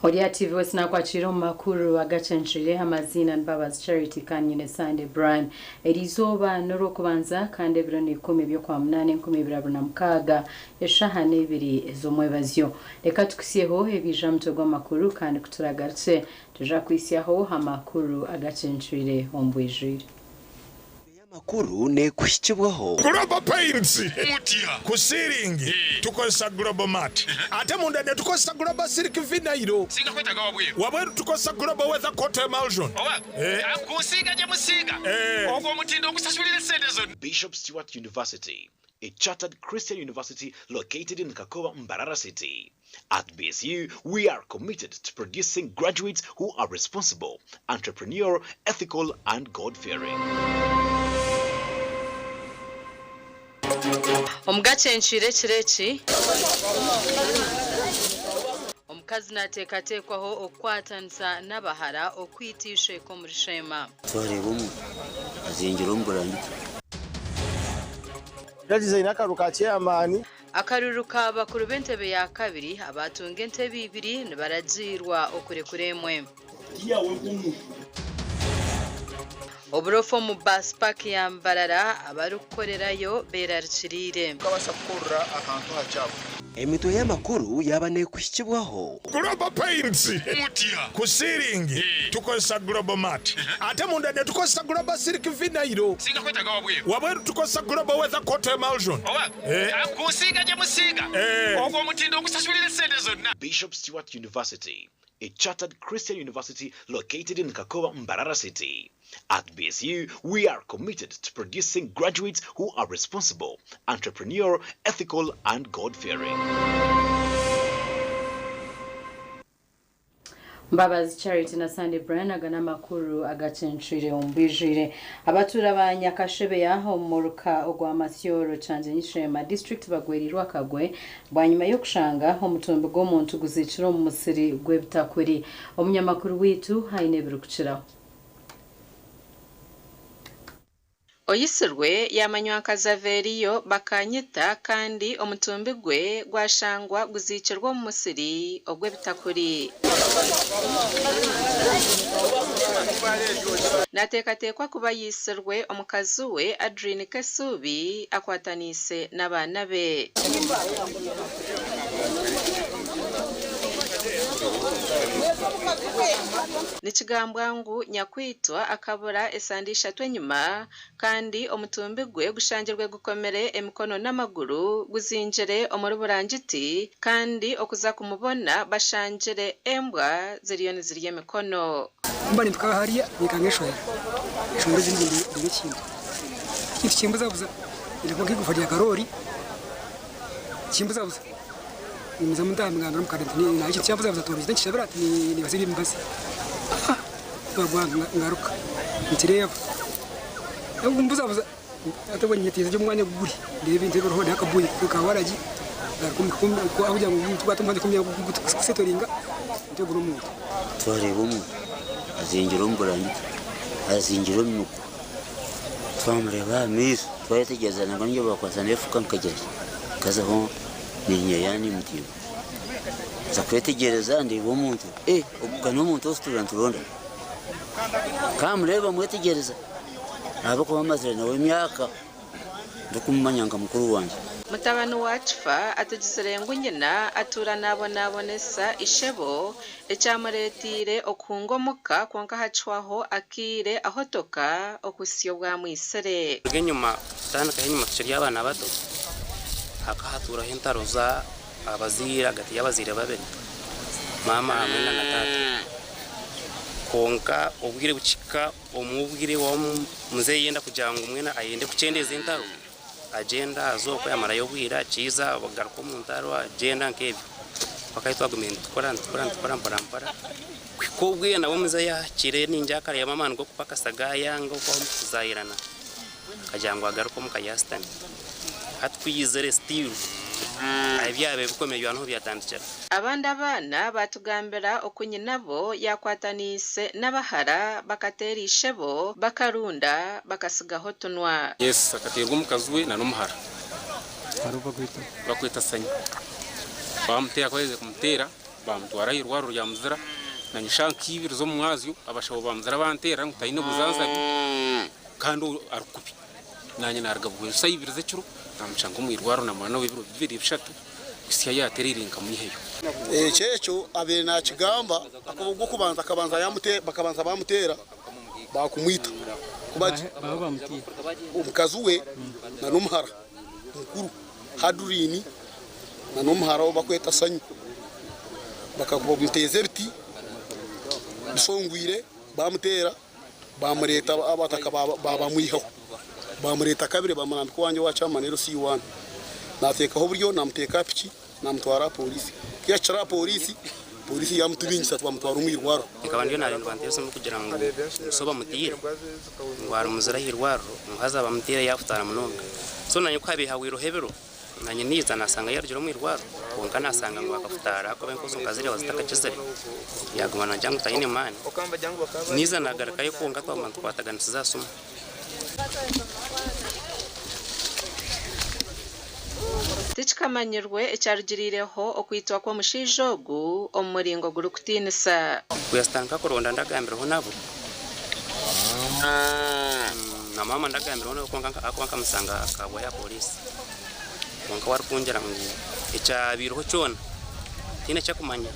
Ori aha TV West nakwakira omu makuru agacencwire amaziina ni Mbabazi Charity kandi nyine Sunday Brian. Eri izooba n'orwokubanza kandi ebiro n'ikumi by'okwamunaana 2026 eshaaha n'ebiri ez'omwebazyo. Reka tukusyeho ebiija aha mutwe gw'amakuru kandi kuturagarukye tuja kuhitsyaho amakuru agacencwire omu bwijwire. Amakuru neekuhikibwaho. Global Paints, Ku siiringi tukozesa Global Mat ate munda netukozesa Global Silk Vinyl. Wabweru tukozesa Global Weather Coat Emulsion. Bishop Stuart University, a chartered Christian university located in Kakoba, Mbarara City. At BSU, we are committed to producing graduates who are responsible, entrepreneurial, ethical and God-fearing. Omu gacencwire ekiro eki, omukazi naateekateekwaho okukwatanisa n'abahara okwita eisheeka omuri Sheema. Twareeba omuntu azingire omu burangiti. Yagize aine akaruru ka ceyamaani. Akaruru ka bakuru b'entebe ya kabiri abaatunga entebe ibiri nibaragiirwa okurekura emwe. Oburofa omu Bus Park ya Mbarara abarikukorerayo beerarikiriire. Okabaasa kukorera ahantu ahakyafu. Emitwe y'amakuru yaaba neekuhikibwaho. Global Paints, Ku siiringi tukozesa Global Mat ate munda netukozesa Global Silk Vinyl. Wabweru tukozesa Global Weather Coat Emulsion. Bishop Stuart University, a chartered Christian university located in Kakoba, Mbarara City. At BSU, we are committed to producing graduates who are responsible, entrepreneurial, ethical and God-fearing. Mbabazi Charity na Sunday Brian aga n'amakuru agacencwire omu bwijwire. Abatuura ba Nyakashebeya omu muruka ogwa Masyoro Kyangenyi Sheema district bagwereirwe akagwe bwanyima y'okushanga omutumbi gw'omuntu guziikire omu musiri gw'ebitakuri. Omunyamakuru waitu aine ebirikukiraho. Oyitsirwe yaamanywa nka Zaveeriyo Bakanyita kandi omutumbi gwe gwashangwa guziikirwe omu musiri ogw'ebitakuri. Naateekateekwa kuba yaitsirwe omukazi we Adrine Kesuubi akwataniise n'abaana be. Nikigambwa ngu nyakwitwa akabura esande ishatu enyima kandi omutumbi gwe gushangirwe gukomire emikono n'amaguru guzingire omuri burangiti kandi okuza kumubona bashangire embwa ziriyo nizirya emikono. Mba nimpika hariya ninkanga eshohera, eshohera egi ndeeba ekintu, ekintu kimbuzabuza ndeeba nk'eigufa rya karoori kimbuzabuza Ngumizamu ntaaha ngambira omukade nti naanye ekintu kyambuzabuza nti orugyenda nikishabira ati nibaza eby'emibazi nagwa ngaruka nkireeba mbuzabuza hati obwo nyeteize gye omwanya ogu guri ndeeba ebintu ebiriho ndeebe akabuyi ka waragi ngaruka omuka ahabw'okugira ngu nitukwata omwanya kusetoringa omutwe guri omuntu. Twareeba omuntu azingire omu burangiti, azingire omu miguha, twamureeba aha maisho twayetegyereza nangwa n'obu baakwatsa n'efuka nkagira ki, nkazaho Ninyeya nimutiima. Nza kwetegyereza ndeeba omuntu, eh ogu ka n'omuntu ou tutuura nituronda. Nkamureeba mwetegyereza ahabw'okuba mazire nawe emyaka ndikumumanya nka mukuru wangye. Mutabani wa Kifa atugizire ngu nyina atuura naabonabonesa ishebo ekyamureeteire okuhunga omuka kwonka hakihwaho akaire ahotoka okuhitsya obu amwitsire. Kuruga enyima kutandikaho enyima tukiri abaana bato, hakaba hatuuraho entaro za abazaire ahagati y'abazaire babiri, maama hamwe na taata. Kwonka obwire bukihika omu obwire omuzeeyi yenda kugira ngu mbwenu ayende kukyendeeza entaro, agyenda aza okwo yamarayo obwire akiiza agaruka omu ntaro agyenda nk'ebyo. Mpaka ahi twagumire nitukura nitukura nitukura mpora mpora kuhika obwire nabwo omuzeeyi ahikire ningira akareeba amaani g'okupakasa gaayanga okwo omu kuzaahirana. Akagira ngu agaruke omuka yaasitami. Hati ku yaizire still ebyaba ebikomire byaba niho byatandikira. Abandi abaana baatugambira oku nyinabo yaakwataniise n'abahara bakateera ishebo bakarunda bakasigaho otunwa. Yes akateerwa omukazi we na n'omuhara. Bakweta Sanyu. Bamuteera ku baherize kumuteera. Baamutwara aha irwariro rya Muzira, naanye eshaaha nk'ibiri z'omumwazyo abashaho ba Muzira banteerera ngu taine bujanjabi kandi ari kubi. Naanye naaruga Buhweju shaaha ibiri z'ekiro naamushanga omu irwariro naamara nawe ebiro bibiri bishatu kuhitsya yaatereire nkamwihayo. Ekyo ekyo abaire naakigamba ahakuba ogw'okubanza akabanza yaamute bakabanza baamuteera baakumwita kuba gye omukazi we na n'omuhara mukuru Hadriini na n'omuhara ou bakweta Sanyu bakamuteeza ebiti bishongwire baamuteera baamureeta abataka baabamwihaho baamureeta kabiri baamurambika owangye owa chairman LC1 naateekaho oburyo naamuteeka aha piki naamutwara aha pooriisi ku yaahikire aha pooriisi, pooriisi yaamutubingisa twamutwara omu irwariro. Nkaba ndiyo naarindwa nteera esimu kugira ngu so bamutiire ngu ari muzire aha irwariro ngu haza bamutiire yaafutaara munonga. So naanye ku haabaire hahweireho ebiro, naanye naija naashanga yaarugire omu irwariro kwonka naashanga ngu akafutaara ahakuba enkozi nkaziriho zitakakizire. Yaaguma naagira ngu taine maani. Naija naagarukayo kwonka twaguma nitukwataganisiza aha simu. Tikikamanyirwe ekyarugiriireho okwitwa kw'omushaija ogu omu muringo gurikutiinisa. Ku yasitandika kuronda ndagambireho nabo na maama ndagambireho nawe kwonka ahakuba nkamusanga akabwa aha police kwonka we arikungira ngu ekyabaireho kyona tihaine eki arikumanya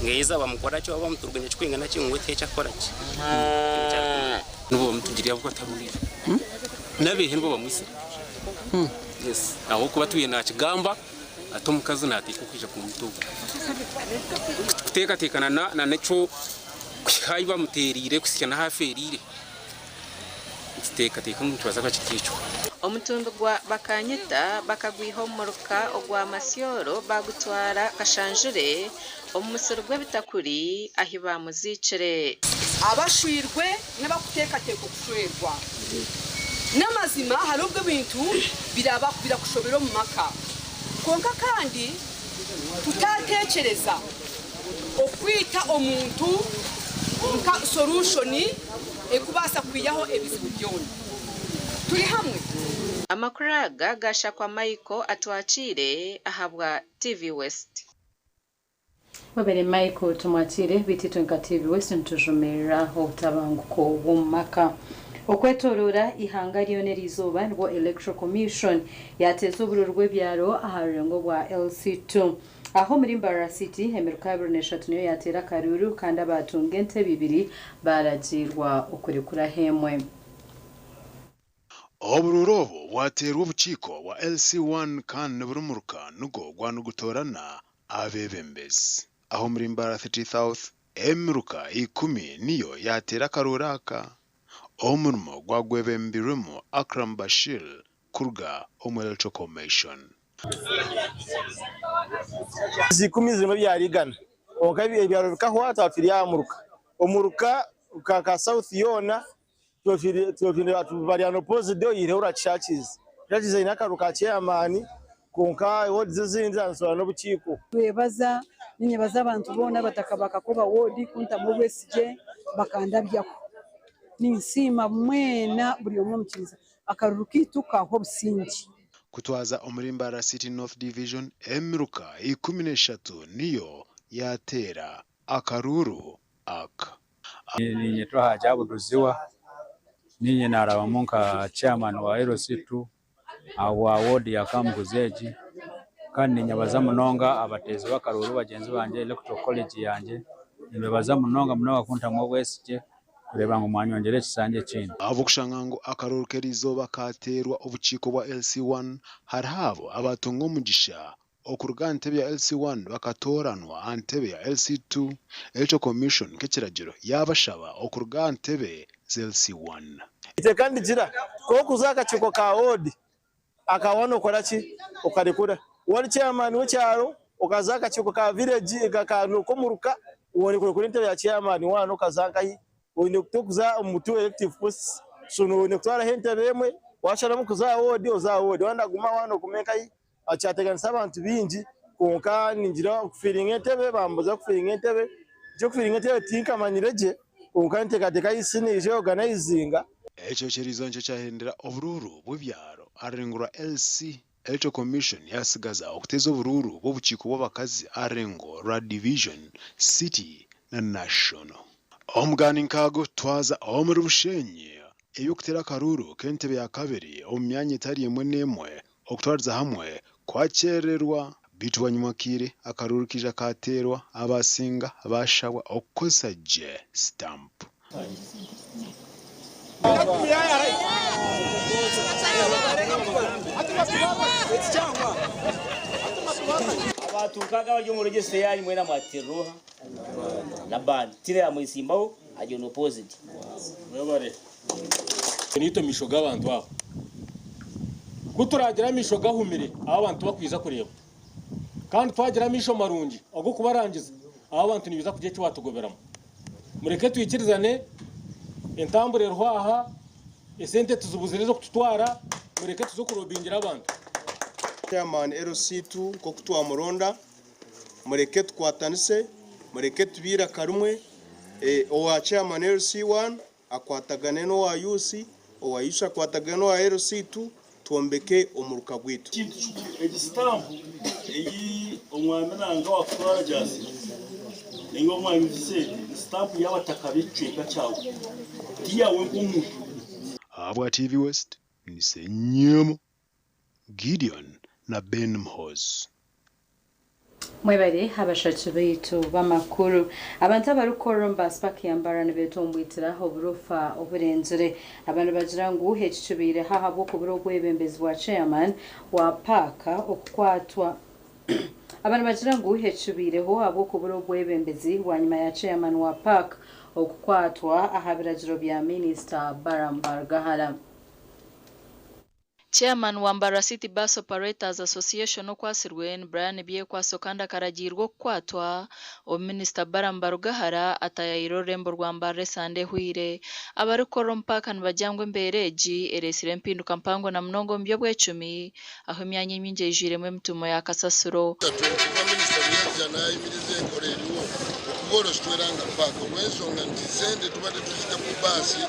ngu either bamukora ki oba bamuturugunya kikwingana ki ngu we tihaine eki arikukora ki tihaine eki arikumanya. Nibo bamutugire ahabw'okuba taruriire. N'abeehe nibo bamwitsire. Yes, ahabw'okuba atwire naakigamba ati omukazi naateekwa kwija kumuta ogu. Kuteekateeka na n'ekyo kuhika ahu bamuteereire kuhitsya n'ahu afeereire, nituteekateeka ngu nikibaasa kuba kiri ekyo. Omutumbi gwa Bakanyita bakagwiha omu muruka ogwa Masyoro baagutwara Kashanjure omu musiri gw'ebitakuri ahi baamuziikire. Abashwirwe n'abarikuteekateeka okushwerwa. N'amazima hariho obu ebintu birakushobera omu maka. Kwonka kandi tutaatekyereza okwita omuntu nka solution erikubaasa kwihaho ebizibu byona. Turi hamwe? Amakuru aga gashakwa Michael Atwakiire ahabwa TV West. Webare Michael Tumwakire, beitu itwe nka TV West nitujumirira obutabanguko bw'omu maka. Okwetoroora eihanga ryona eriizooba nibwo Electoral Commission yateeza obururu bw'ebyaro aha rurengo bwa LC2. Aha omuri Mbarara City, emiruka 23 niyo yateera akaruuru kandi abaatunga entebe ibiri baaragiirwa okurekuraho emwe. Oburuuru obu bwateerwa obukiiko bwa LC1 kandi buri muruka nigwo gwanigutoorana abeebembezi. Aha omuri Mbarara City South, emiruka ikumi niyo yaateera akaruuru aka. Omurimo gwagwebembirwemu Akram Bashir kuruga omu Electoral Commission. Ezi ikumi zirimu ebyaro igana kwonka ebyaro bikahwa twaba turi aha muruka. Omuruka nka South yoona Bari unopposed oyihireho orwa Kishakizi. Kishakizi eine akaru ka chairman kwonka wards ezindi zaandisohora n'obukiiko. Twebaza, ninyebaza abantu boona abataka ba Kakoba ward kuntamu obwesigye bakandabyaho. Ninsiima mwena buri omwe omu kibiina. Akaruru kaitu kaahwa obusingye. Kutwaza omuri Mbarara City North Division, emiruka 13 niyo yaateera akaruuru aka. Ninyetwa Haji Abudu Ziwa, ninye narabamu nka chairman wa LC2 ahabwa ward ya Kamuguzi egi kandi ninyebaza munonga abateezi b'akaruuru bagyenzi bangye, electoral college yangye, nimbebaza munonga munonga kuntamu obwesigye kureeba ngu mwanyongyera ekisanja ekindi. Ahabw'okushanga ngu akaruuru k'erizooba kaateerwa obukiiko bwa LC1, hariho abo abaatunga omugisha Okuruga aha ntebe ya LC1 bakatooranwa aha ntebe ya LC2, Electoral Commission nk'ekiragiro yaabashaba okuruga aha ntebe z'LC1. Eiteeka nirigira ku orikuza aha kakiiko ka woodi aka wani okora ki? Okarekura. Waaba ori chairman w'ekyaro okaza aha kakiiko ka village k'omuruka oine kurekura entebe ya chairman waana okaza nkahi? Oine kuza omu two elective posts so oine kutwaraho entebe emwe washaramu kuza aha woodi oze aha woodi wayenda kuguma aha wani ogume nkahi? Kyateganisa abantu baingi kwonka ningira okufiringa entebe bambuuza kufiringa entebe, eky'okufiringa entebe tinkamanyire gye kwonka ninteekateeka IEC neija organizinga. Ekyo kyeriizo nikyo kyahendera oburuuru bw'ebyaro aha rurengo rwa LC. Electoral Commission yasigaza okuteeza oburuuru bw'obukiiko bw'abakazi aha rurengo rwa Division, City na National. Omugaani nk'ago twaza omuri Bushenyi, eby'okuteera akaruuru k'entebe ya kabiri omu myanya etari emwe n'emwe okutwariza hamwe kwakyerererwa beitu bwanyima akaire akaruuru kaija kateerwa abasinga baashabwa okukozesa gye sitampu. Abantu nkaaga abari omu register yaanyu mwena mwatirira oha? Laban. Tire yamwesimbaho ari on opposite. Mwebare. Naitwe amaisho g'abantu abo. Ku turaagira amaisho gahumire ahu abantu bakwija kureeba, kandi twagira amaisho marungi ag'okubarangiza, ahu abantu nibaija kugira eki baatugoberamu. Mureke twikirizane, entambura eriho aha, esente tuzibuzire ez'okututwara, mureke tuze okurobingira abantu. Chairman LC2 nk'oku twamuronda, mureke tukwatanise, mureke tube eiraka rimwe, owa Chairman LC1 akwatagane n'owa Youth, owa Youth akwatagane n'owa LC2, twombeke omuruka gwaitu. Egi sitampu ei omwami Nanga waakutwara Gyasi nainga omwami Visenti ni sitampu y'abataka b'ekicweka kyawe, ti yaawe nk'omuntu. Ahabwa TV West, ni Ssenyomo Gideon na Ben Muhoozi. Mwebare abashaki baitu b'amakuru. Abantu abarikukorera omu baasi bakiyambara nibetomboitira oburofa oburenzire. Aba nibagira ngu eki kibaireho ahabw'okubura obwebembezi bwa chairman wa paaka okukwatwa Aba nibagira ngu eki kibaireho ahabw'okubura obwebembezi bwanyima ya chairman wa paaka okukwatwa aha biragiro bya minisita Balaam Barugahara. Chairman wa Mbarara City Bus Operators Association okwatsirwe ni Brian Byekwaso kandi akaragiirwa okukwatwa obu Minisita Balaam Barugahara ataayaayire orurembo rwa Mbarara esande ehweire. Abarikukorera omu paaka nibagira ngu embeera egi ereetsire empinduka mpango na munonga omu by'obwecumi ahu emyanya emingi eijwiremu emituumo ya kasasiro. Kuva minisita bwe yaija naayimiriza enkora eriho okuba orositwera nga paaka olw'enshonga nti sente tubadde tuzita ku baasi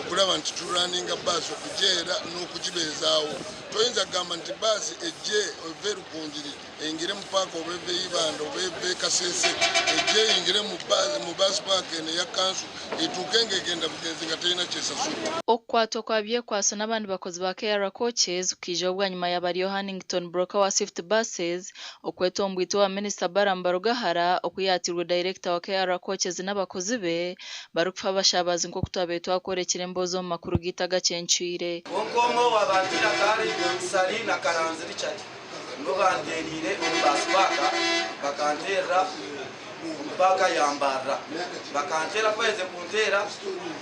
okuraba nti turaninga baasi okugyera n'okugibeezaaho. Toyinza kugamba nti baasi ejje eve Rukungiri eyingire mu paaka oba eve Ibanda oba eve Kasese ejje eyingire mu baasi paaka eno eya kanso etuuke ng'egenda bugenzi nga terina kyesasudde. Okukwatwa kwa Byekwaso n'abandi bakozi ba KR Coaches kukaijaho bwanyima ya Baryo Hannington Broker wa Swift Buses okweta omu bwito owa Minisita Balaam Barugahara oku yaateirwe dayirekita wa KR Coaches n'abakozi be barikufa abashaabazi nk'oku twabaire twakworekire emboozi omu makuru gaitu agakyencwire. Kwonka omwe owaabanteire akaba ari Ssali na Karanzi Richard, nibo banteereire omu baasi paaka, bakanteerera omu paaka ya Mbarara. Bakanteera ku baaherize kunteera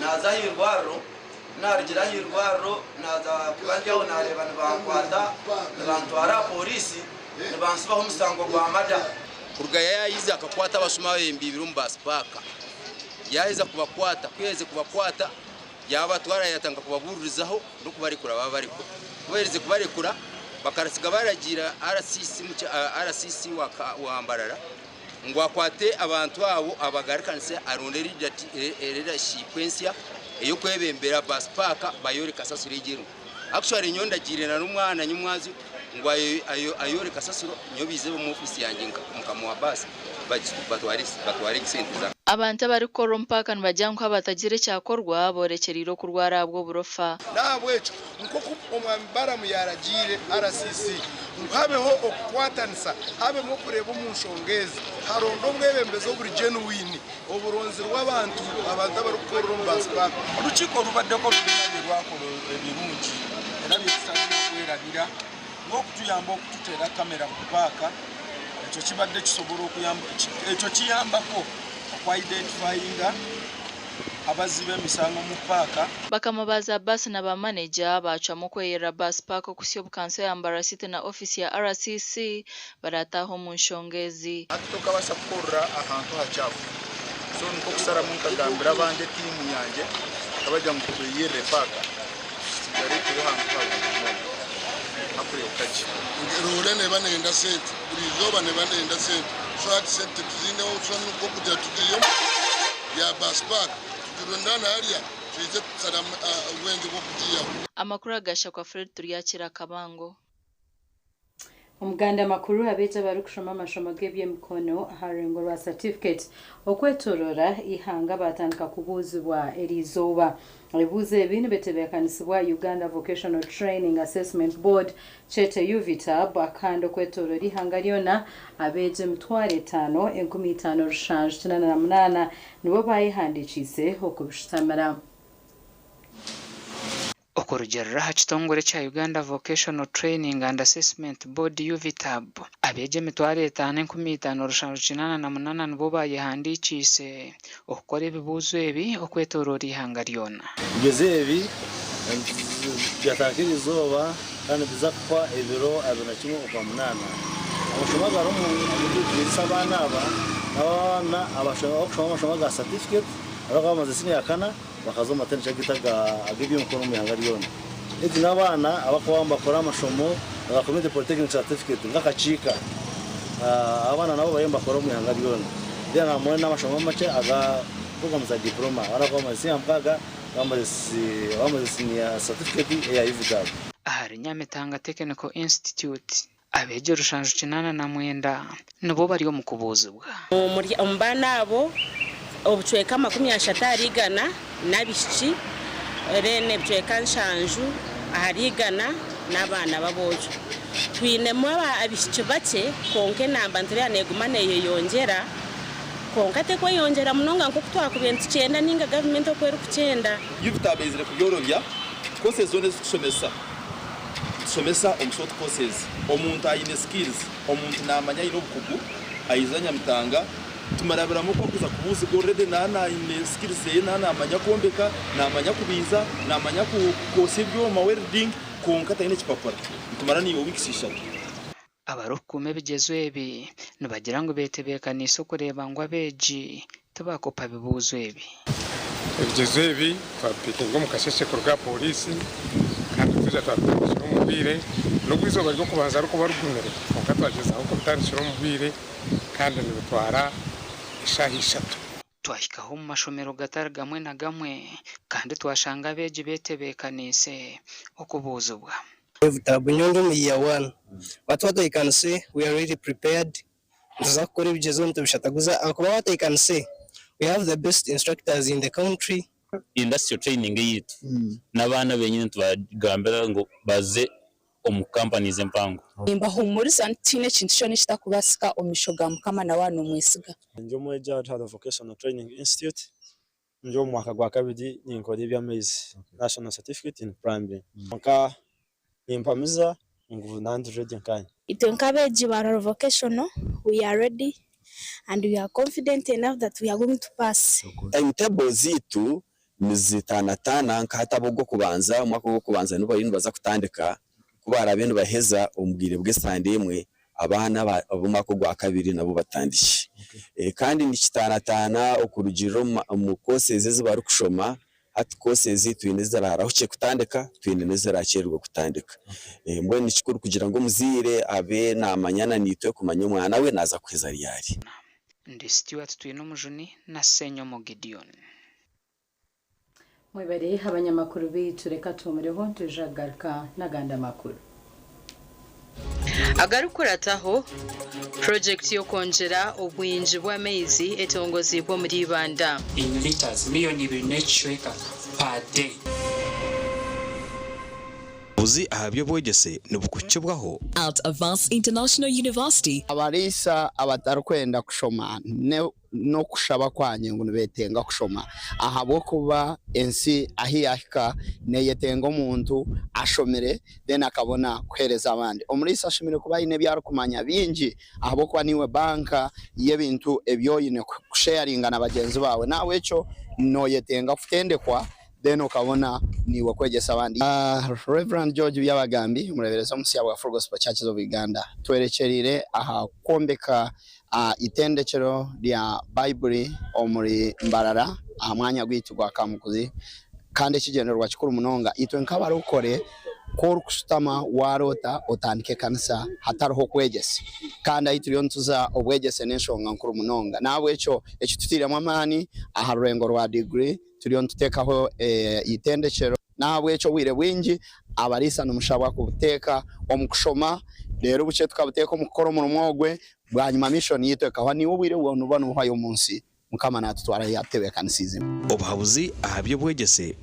naaza aha irwariro, ku naarugire aha irwariro naaza kuba ndi aho naareeba nibankwata nibantwara aha pooriisi nibantsibaho omusango gwa mada. Kuruga yaayiza akakwata abashuma abembiibire omu baasi paaka, yaaheza kubakwata, ku yaaherize kubakwata yaabatwara yaatandika kubabuuririzaho n'okubarekura baabarekura. Ku baaherize kubarekura bakaratsiga baaragiira RCC wa Mbarara ngu akwate abantu abo abagarukanise aronde leadership ensya ey'okwebembera bus park bayore kasasiro egyo erimu. Actually nyowe ndagiire na n'omwana nyomwazyo ngu ayore kasasiro nyowe baize omu office yangye nka mukama wa bus batware sente za. Abantu abarikukorera omu paaka nibagira ngu haaba hatagira ekyakorwa boorekyereire okurwara ahabw'oburofa. N'ahabw'ekyo nk'oku Omwami Balaam yaaragiire RCC ngu habeho okukwatanisa, habemu okureeba omu nshonga ezi, haronde omwebembezi oburi genuine, oburonzirwe abantu, abantu abarikukorera omu baasi paaka. Orukiiko orubaddeko rulina bye rwakola ebirungi era bye tutalina kwerabira ng'okutuyamba okututeera kamera ku paaka ekyo kibadde kisobola okuyamba ekyo kiyambako oku identifyinga abazzi b'emisango mu paaka. Bakama ba za baasi na ba maneja baacwamu okweyerera baasi paaka okuhitsya obu kanso ya Mbarara City na ofiisi ya RCC baraataahe omu nshonga ezi. Hati tokabaasa kukorera ahantu ahakyafu so nikwo kusaramu nkagambira abangye tiimu yangye nkabagira ngu tweyerere paaka tusigare turi ahantu harungi munonga hakureebeka gye. Loore neeba neyenda sente, buri izooba neeba neyenda sente so hati sente tituziineho so nikwo kugira tugiihe omu ya bus park tugirundaane hariya twije tushare obwengye bw'okugiihaho. Amakuru aga Shakwa Fred Turyakira Kabango. Omuganda makuru abeegi abarikushoma amashomo g'eby'emikono aha rurengo rwa certificate okwetorora eihanga batandika kubuuzibwa eriizooba. Ebibuuzo ebi nibitebeekanisibwa Uganda Vocational Training Assessment Board kyete UVTAB kandi okwetorora eihanga ryona abeegi 50 5788 nibo bayehandiikiise okubishutamira. Okurugiirira aha kitongore ekya Uganda Vocational Training and Assessment Board, UVTAB, abeegi 5788 nibo baayehandiikiise okukora ebibuuzo ebi okwetooroora eihanga ryona. Ebigyezo ebi byatandika erizooba kandi nibiza kuhwa ebiro 21 Okwamunaana. Amashomo agarimu agu turikugyezesa abaana aba n'abaana abarikushoma amashomo aga satifiketi abarikuba bamaze siniya ya kana bakaza omu matendekero agaitu ag'eby'emikono omu ihanga ryona. Egi n'abaana abarikuba nibakora amashomo aga Community Polytechnic Certificate nk'akakiika. Abaana nabo bariyo nibakora omu ihanga ryona. Then hamwe n'amashomo amakye aga program za diploma abaana abarikuba bamaze siniya mukaaga abamaze siniya certificate eya UVTAB. Ahari Nyamitanga Technical Institute, abeegi 789 nibo bari omu kubuuzibwa. Omu baana abo, obucweka 30 ahari igana n'abaishiki, then ebicweka 70 ahari igana n'abaana b'aboojo. Twinemu abaishiki bakye kwonka enamba nitureeba neeguma neeyeyongyera kwonka tekweyongyera munonga nk'oku twakubaire nitukyenda nainga gavumenti oku erikukyenda. UVTAB eizire kubyorobya, courses zoona ezi tukushomesa, nitushomesa omu short courses. Omuntu aine skills, omuntu naamanya aine obukugu, aija Nyamitanga, tumarabiramu oku arikuza kubuuzibwa already naaba aine skills zeye, naaba naamanya kwombeka, naamanya kubiiza, naamanya kwotsya ebyoma, welding, kwonka taine kipapura. Nitumara naiwe weeks ishatu. Abarikukuuma ebigyezo ebi nibagira ngu betebeekaniise okureeba ngu abeegi tibaakopa bibuuzo ebi. Ebigyezo ebi twabipikinga omu kasheeshe kuruga aha pooriisi kandi twija twabitandikira omu bwire n'obu eizooba ry'okubanza rikuba rigumire kwonka twagyezaho kubitandikira omu bwire kandi nibitwara eshaaha ishatu. Twahikaho omu mashomero gatari gamwe na gamwe kandi twashanga abeegi betebeekaniise okubuuzibwa. Ebitabu nyowe ndi omu year one but twateikanise we are really prepared nituza kukora ebigyezo nitubishataguza ahakuba wateikanise we have the best instructors in the country. Industrial training eyaitu n'abaana benyini nitubagambira ngu baze omu companies empango. Nimbahumuriza nti tihaine ekintu kyona ekitakubaasika omu maisho ga Mukama na waaba noomwesiga. Ndi omwegi aha Ruharo Vocational Training Institute, ndi omu mwaka gwa kabiri ninkora eby'amaizi, National Certificate in Plumbing. Kwonka nimpamiza ngu naba ndi ready nkanye. Itwe nk'abeegi ba Ruharo Vocational, we are ready and we are confident enough that we are going to pass. Timetable zaitu nizitaanataana nka hati ab'ogw'okubanza, omwaka ogw'okubanza nibo bariyo nibaza kutandika, ku baraabe nibaheza omu bwire bw'esande emwe, abaana ab'omwaka ogwakabiri nabo batandikye. Kandi nikitaanataana okurugiirira omu courses ezi barikushoma, hati courses twine eziraarahukye kutandika, twine n'eziraakyererwe kutandika. Mbwenu ni kikuru kugira ngu omuzaire abe naamanya na naitwe kumanya omwana we naaza kuheza ryari. Ndi Stuart Twinomujuni na Ssenyomo Gideon. Mwebare abanyamakuru baitu reka tuhumureho nitwija kugaruka n'agandi amakuru. Agarikukurataho, Purojekiti y'okwongyera obwingi bw'amaizi etongoziibwe omuri Ibanda. In litres, 2,000,000 per day. Obuhabuzi aha by'obwegyese nibukuhikibwaho. At Avance International University. Abariisa abatarikwenda kushoma n'okushaba kwangye ngu nibetenga kushoma ahabw'okuba ensi ahu yahika neyetenga omuntu ashomire then akabona kuheereza abandi. Omuriisa ashemereire kuba aine ebi arikumanya bingi ahabw'okuba niiwe banka y'ebintu ebi oine kusheyaringa na bagyenzi baawe n'ahabw'ekyo noyetenga kutendekwa then okabona niiwe kwegyesa abandi. Rev. George Byabagambi, Omureeberezi omusya wa Full Gospel Churches of Uganda, Twerekyereire aha kwombeka itendekyero rya Baibuli omuri Mbarara aha mwanya gwaitu gwa Kamukuzi kandi ekigyendererwa kikuru munonga itwe nk'abarokore ku orikushutama waroota otandika ekanisa hatariho kwegyesa kandi ahu turiyo nituza obwegyese n'enshonga nkuru munonga n'ahabw'ekyo eki tutairemu amaani aha rurengo rwa diguri turiyo nituteekaho eitendekyero. N'ahabw'ekyo obwire bwingi abariisa nimushabwa kubuteeka omu kushoma Reero obukye tukabuteeka omu kukora omurimo ogwe, bwanyima mission yaitu ekahwa, niiwe obwire bwawe nibuba nibuhwayo omu nsi, Mukama naatutwara ahu yaatutebeekanisiize. Obuhabuzi aha by'obwegyese.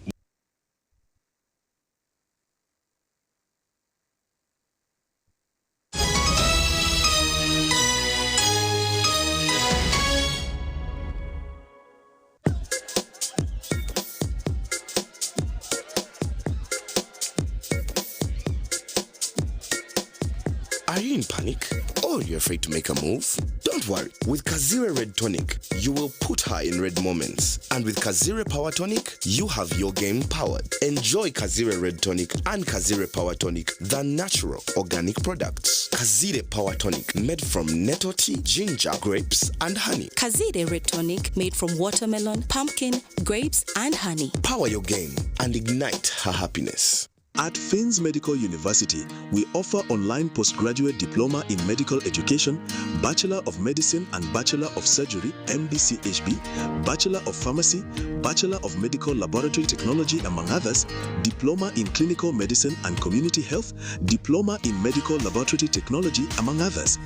Are you in panic or you're afraid to make a move? Don't worry. With Kazire Red Tonic, you will put her in red moments. And with Kazire Power Tonic, you have your game powered. Enjoy Kazire Red Tonic and Kazire Power Tonic, the natural organic products. Kazire Power Tonic, made from nettle tea, ginger, grapes, and honey. Kazire Red Tonic made from watermelon, pumpkin, grapes, and honey. Power your game and ignite her happiness. At Finns Medical University, we offer online postgraduate diploma in medical education, Bachelor of Medicine and Bachelor of Surgery, MBCHB, Bachelor of Pharmacy, Bachelor of Medical Laboratory Technology, among others, Diploma in Clinical Medicine and Community Health, Diploma in Medical Laboratory Technology, among others,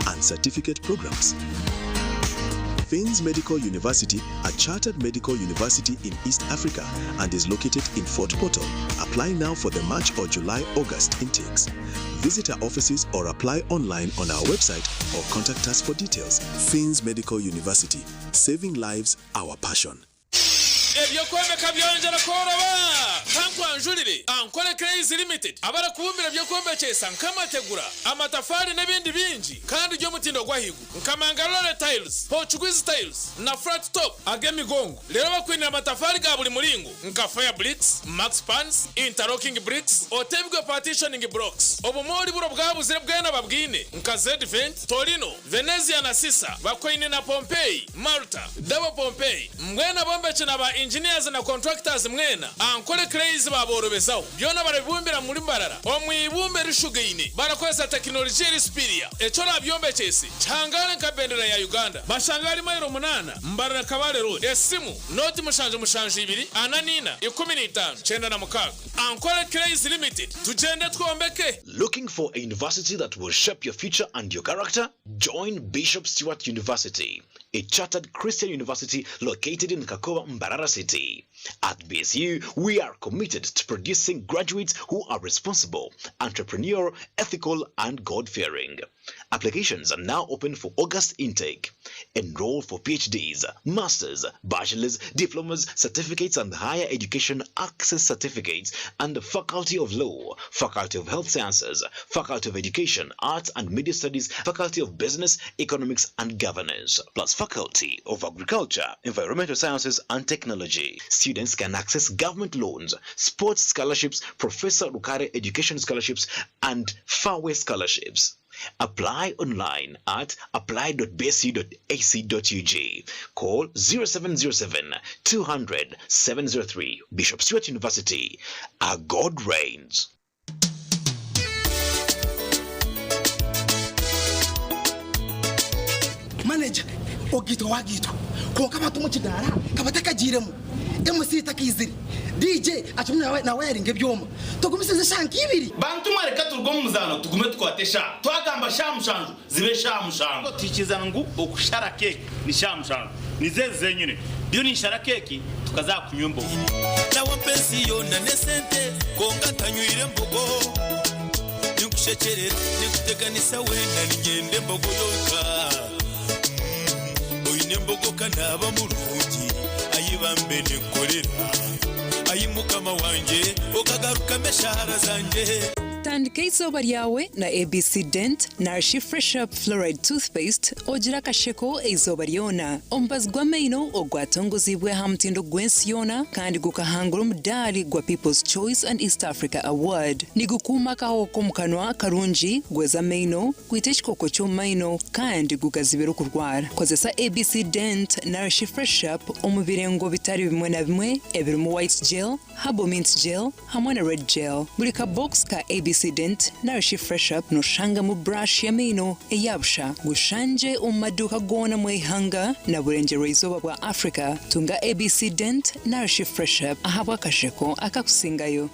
and certificate programs. Finns Medical University, a chartered medical university in East Africa and is located in Fort Portal. Apply now for the March or July August intakes. Visit our offices or apply online on our website or contact us for details. Finns Medical University, saving lives, our passion. Eby'okwombeka byongyera kworoba! Kankwanjurire Ankole Clays Limited abarikubumbira eby'okwombekyesa nk'amategura, amatafaari n'ebindi bingi kandi by'omutindo gw'ahaiguru nka Mangalore Tiles, Portuguese Tiles na Flat Top ag'emigongo. Reero bakwinire amatafaari ga buri muringo nka Fire Bricks, Max Pans, Interlocking Bricks, Otebigwe Partitioning Blocks. Obumoori buri obwabuzire bwena babwine nka Zedvent, Torino, Venezia na Sisa bakwaine na Pompeii, Malta, Double Pompeii, mbwenu abombeki na ba engineers na contractors mwena Ankole Clays baaborobezaho. Byona barabibumbira muri Mbarara omu ibumba erishugaine barakozesa tekinologiya eri superior. Eki orabyombekyese kihangare nka bendera ya Uganda. Bashanga ahari mailo munaana Mbarara Kabale Road. Esimu, nooti 772 44 15 96. Ankole Clays Limited, tugyende twombeke! Looking for a university that will shape your future and your character? Join Bishop Stuart University, a chartered Christian university located in Kakoba, Mbarara City. At BSU, we are committed to producing graduates who are responsible, entrepreneurial, ethical, and God-fearing. Applications are now open for August intake. Enroll for PhDs, masters, bachelors, diplomas, certificates, and higher education access certificates and the Faculty of Law, Faculty of Health Sciences, Faculty of Education, Arts and Media Studies, Faculty of Business, Economics and Governance, plus Faculty of Agriculture, Environmental Sciences and Technology. Students can access government loans, sports scholarships, Professor Rukare Education Scholarships, and Fairway Scholarships. Apply online at apply.bsu.ac.ug. Call 0707 200 703. Bishop Stuart University. Our God reigns. Manager, ogaitwa wagaitwa kwonka abantu omu kidaara ka batakagiiremu, MC takaizire, DJ akirimu nawayaringa ebyoma. Tugumisirize eshaaha nka ibiri. Bantu mwe reka turuge omu muzaano tugume tukwate eshaaha. Twagamba shaaha mushanju zibe shaaha mushanju. Twikiriza ngu okushara keeki ni shaaha mushanju. Nizo ezi zenyine. Ndiyo ninshara keeki tukaza aha kunywa embogo. Nawe mpa ensi yoona n'esente kwonka ntanywire mbogo. Ninkushekyerera, ninkuteganisa weena niinyenda embogo yonka. Oine embogo ka naaba murungi, ayi bambe ninkukorera. Ayi Mukama wangye, okagarukamu eshaara zangye. Tandika eizooba ryawe na ABC Dent narishi Fresh Up Fluoride Toothpaste ogire akasheko eizooba ryona. Omubazi gw'amaino ogwatongoziibwe aha mutindo gw'ensi yoona kandi gukahangura omudaari gwa People's Choice and East Africa Award. Nigukuuma akahoho k'omu kanwa karungi, gweza amaino, gwita ekikooko ky'omu maino kandi gugazibira okurwara. Kozesa ABC Dent narishi Fresh Up omu birengo bitari bimwe na bimwe ebirimu White Gel, Herbal Mint Gel hamwe na Red Gel. Buri ka box ka ABC Dent narishi Fresh Up noshangamu brush y'amaino eya busha. Gushangye omu maduuka goona omu ihanga na burengyerwa-izooba bwa Africa. Tunga ABC Dent narishi Fresh Up ahabw'akasheko akakusingayo.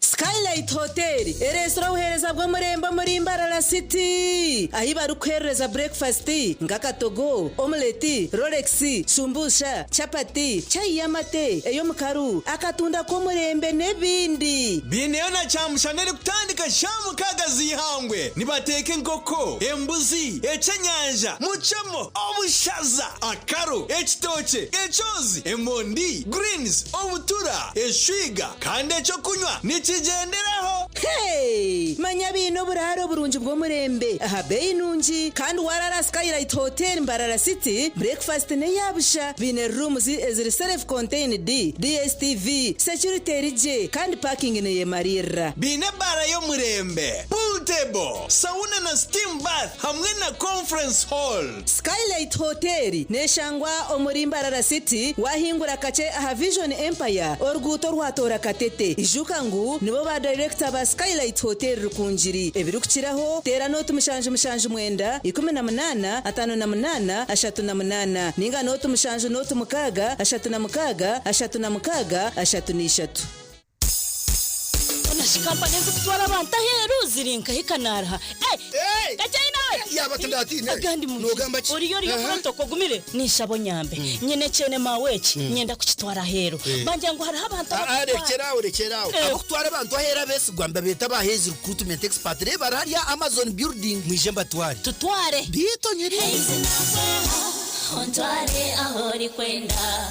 Skylight. Hotel ereetsire obuheereza bw'omurembe omuri Mbarara City ahi barikukuheerereza burekufasiti nk'akatogo, omuleti, rolex, shumbusha, chapati, chai y'amate, ey'omukaru, akatunda k'omurembe n'ebindi. Baineyo na kyamushana erikutandika shaaha mukaaga z'eihangwe. Nibateeka enkoko, embuzi, ekyenyanja, mucemo, obushaza, akaro, ekitookye, ekyozi, emondi, greens, obutura, eshwiga kandi ekyokunywa nikigyenderaho. Hey! Manya baine oburaaro burungi bw'omurembe aha beeyi nungi kandi waraara Skylight Hotel Mbarara City, breakfast n'eya busha. Baine rooms eziri self contained, DSTV, security eri gye kandi parking neyemariirira. Baine ebaara y'omurembe, pool table, sauna na steam bath hamwe na conference hall. Skylight Hotel neshangwa omuri Mbarara City wahingura kakye aha Vision Empire oruguuto orwatoora Katete. Ijuka ngu nibo ba Director ba Skylight Hotel Rukungiri. Ebirikukiraho teera nooti 779 18 58 38 ninga nooti 7 nooti 6 36 36 33. Hoona shi kampani ezirikutwara abantu aheeru ziri nkahi kanaaruha? Kakye nawe! Yaaba tindatiine. Agandi mu Noogamba ki? Oriyo oriyo Aha. protocol ogumire? Ninshaba onyambe. Nyine ekyene maawe eki, nyenda kukitwara aheeru. Bangira ngu hariho abantu Ah, ah, abarikutwara. rekyera aho, rekyera aho. Ab'okutwara abantu aheeru abeesigwa nibabeeta aba Hays Recruitment Expert. Reeba bari hariya Amazon Building. Mwije mbatware. Tutware. Beitu nyine. Ontware ahu orikwenda.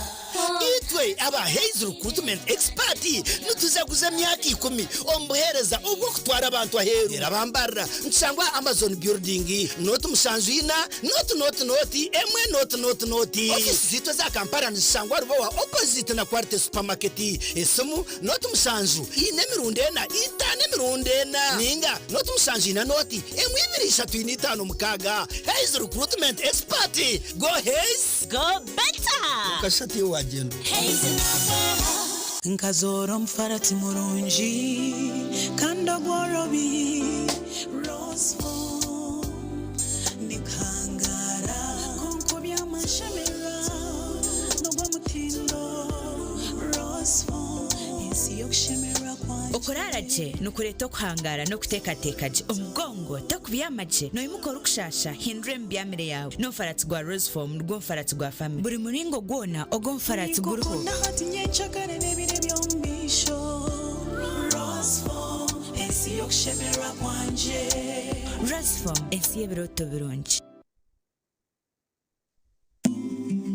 Itwe aba Hays Recruitment Expert nitujaguza emyaka ikumi omu buheereza obw'okutwara abantu aheeru. Reero abambarira nitushangwa aha Amazon Building, nooti mushanju ina, nooti nooti nooti, emwe nooti nooti nooti. Ofiisi zaitu eza Kampala nizishangwa Rubowa opposite na Quality Supermarket. Esimu, nooti mushanju ina emirundi ena, itaano emirundi ena, ninga nooti mushanju ina nooti emwe ibiri ishatu ina itaano mukaaga. Hays Recruitment Expert, Go Hays! Go better! Okashusha tiiwe waagyenda. Nkazoora omufarati murungi kandi ogworobi, Rosefoam nikuhangaara kwonka oby'amashemererwa n'ogw'omutindo, Rosefoam ensi y'okushemererwa kwangye. Okuraara gye nikureeta okuhangaara n'okuteekateeka gye. Omugongo tokubyama gye, noimuka orikushaasha, hindura emibyamire yaawe. N'omufaratsi gwa Rosefoam nigwo mufaratsi gwa family. Buri muringo gwona ogw'omufaratsi guriho. Ninkukunda hati nyencakare n'ebiro eby'omu maisho Rosefoam ensi y'okushemererwa kwangye. Rosefoam ensi y'ebirooto birungi.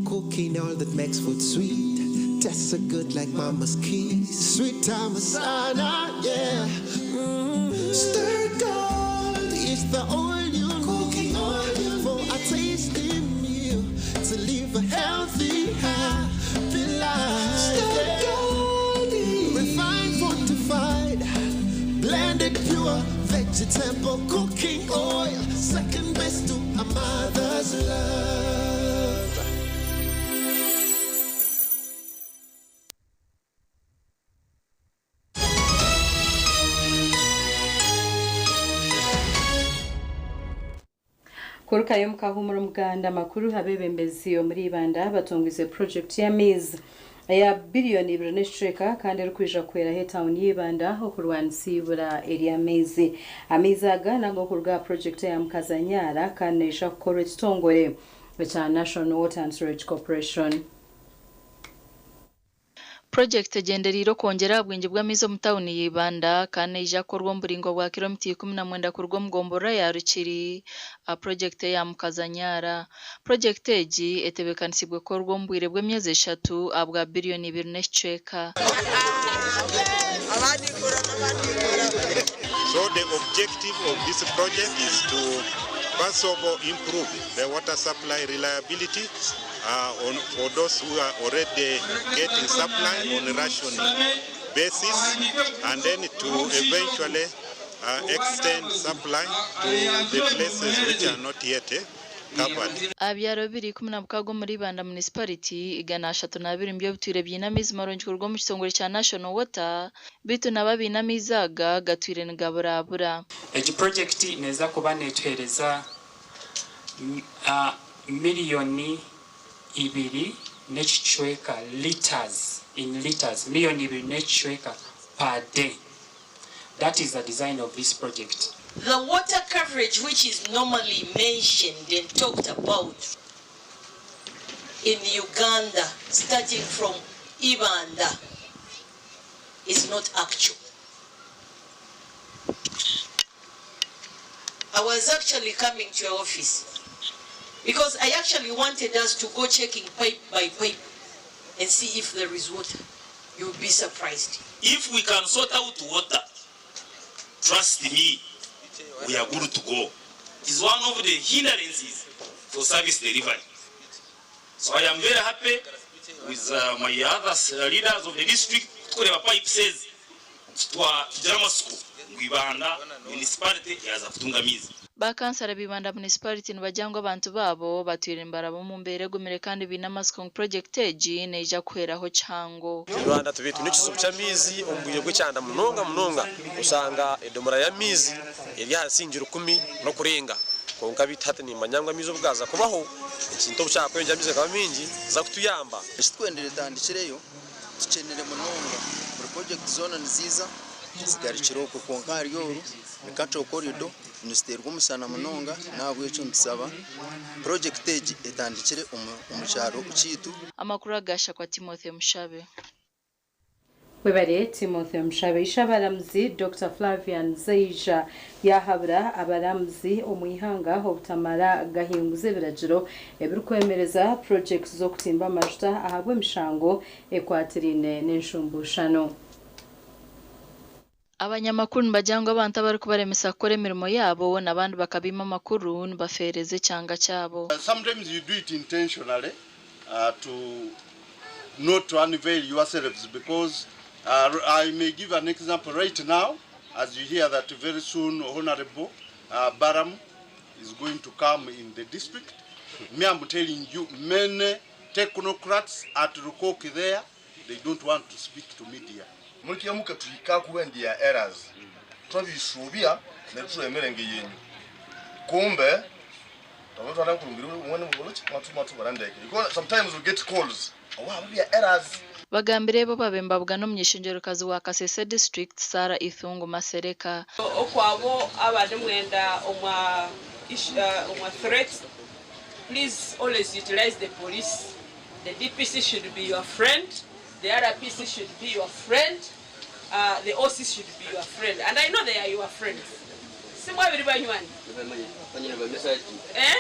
Cooking all that makes food sweet Tastes so good like mama's kiss Sweet Tamasana, yeah mm. Stir gold is the oil you Cooking oil for a tasty meal To live a healthy, happy life Stir gold Refined, fortified Blended pure vegetable cooking oil Second best to a mother's love Kurukayo omu kahuumuro Muganda amakuru abeebembezi omuri Ibanda batongoize purojekiti y'amaizi eya biriyoni ibiri n'ekicweka kandi erikwija kuhweraho etauni y'Ibanda okurwanisa eibura ery'amaizi. Amaizi aga n'ag'okuruga aha purojekiti eya Mukazanyaara kandi neija kukorwa ekitongore ekya National Water and Sewerage Corporation. Purojekiti egyendereire okwongyera aha bwingi bw'amaizi omu tauni ya Ibanda kandi neija kukorwa omu buraingwa bwa kiromita 19 kuruga omu gomborora ya Rukiri aha purojekiti eya Mukazanyaara. Purojekiti egi etebeekanisiibwe kukorwa omu bwire bw'emyezi eshatu ahabwa biriyoni ibiri n'ekicweka. So the objective of this project is to first of all improve the water supply reliability uh, on, for those who are already getting supply on rationing basis and then to eventually uh, extend supply to the places which are not yet eh, covered. Aha byaro biri 16 omuri Ibanda Municipality, 132 nibyo bitwire biine amaizi marungi kuruga omu kitongore kya National Water beitu nabo abaine amaizi aga gatwire nigaburabura. Egi purojekiti neeza kuba netuheereza miriyoni ibiri n'ekicweka litres in litres miriyoni ibiri n'ekicweka per day. That is the design of this project. The water coverage, which is normally mentioned and talked about in Uganda, starting from Ibanda, is not actual. I was actually coming to your office because I actually wanted us to go checking pipe by pipe and see if there is water. You'll be surprised. If we can sort out water, trust me, we are good to go. It is one of the hindrances for service delivery. So I am very happy with my other leaders of the district. Tukureba pipe says tugira amasuku ngu Ibanda municipality yaza kutunga amaizi. Bakansara b'Ibanda Municipality nibagira ngu abantu baabo batwire nibaraba omu mbeera egumire kandi baine amatsiko ngu purojekiti egi neija kuhweraho kihango. Ibanda tubaire twine ekizibu ky'amaizi omu bwire bw'ekyanda munonga munonga oshanga edomora y'amaizi eri aha siringi rukumi n'okurenga kwonka beitu hati nimanya ngu amaizi obu gaaza kubaho ekintu obu kyakweyongyera amaizi gakaba maingi nikiza kutuyamba. Ekitwendire etandikireyo tukyenire munonga buri project zoona niziiza zigarukire okwe kwonka ahari oru ni cattle corridor niziteerwa omushana munonga nahabwekyo nitusaba project egi etandikire omu kyaro kyeitu. Amakuru agashakwa Timothy Mushabe. Webare Timothy Mushabe. Ishabaramuzi Dokita Flavian Zeija yahabura abaramuzi omu ihanga obutamara gahinguza ebiragiro ebirikwemereza purojekiti z'okutimba amajuta ahabw'emishango ekwatiraine n'enshumbuushano. Abanyamakuru nibagira ngu abantu abarikubaremesa kukora emirimo yaabo n'abandi bakabaima amakuru nibafeereza ekyanga kyabo. Sometimes you do it intentionally to not to unveil yourselves because I may give an example right now as you hear that very soon Honorable Baram is going to come in the district. Me, I'm telling you, many technocrats at Rukoki there, they don't want to speak to media. Mulikiamuka tuhika kuwendia errors twabisubia neturemerenge yenyu kumbe twatwara kurungiri umwe n'ubuluki mwatu barandeke because sometimes we get calls oh bya errors. Bagambire bo babembabwa n'omunyeshenjerokazi wa Kasese district Sarah Ithungu Masereka. Okwabo abandi mwenda omwa omwa threat, please always utilize the police. The DPC should be your friend, the RPC should be your friend, the OC should be your friend, and I know they are your friends. Simwabiri banywani eh?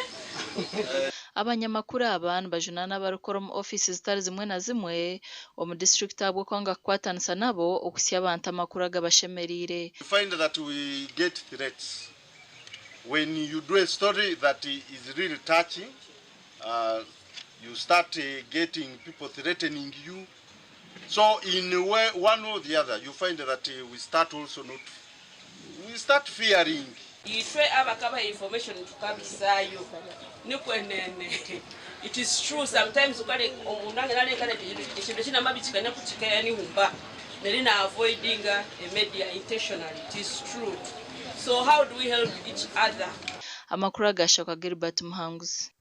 Abanyamakuru aba nibajunaana abarikukora omu ofiisi zitari zimwe na zimwe omu disiturikiti ahabw'okwanga kukwatanisa nabo okuhitsya abantu amakuru agabashemereire. You find that we get threats when you do a story that is really touching. You start getting people threatening you. So in a way, one or the other, you find that we start also not, we start fearing. Itwe abakaba information tukabisayo nikwenene. It is true sometimes ukale omunange nalekana ekintu kinamabikikanya kukikaya nihumba neri na avoiding a media intentionally. It is true. So how do we help each other? Amakuru agashakwa Gilbert Muhanguzi.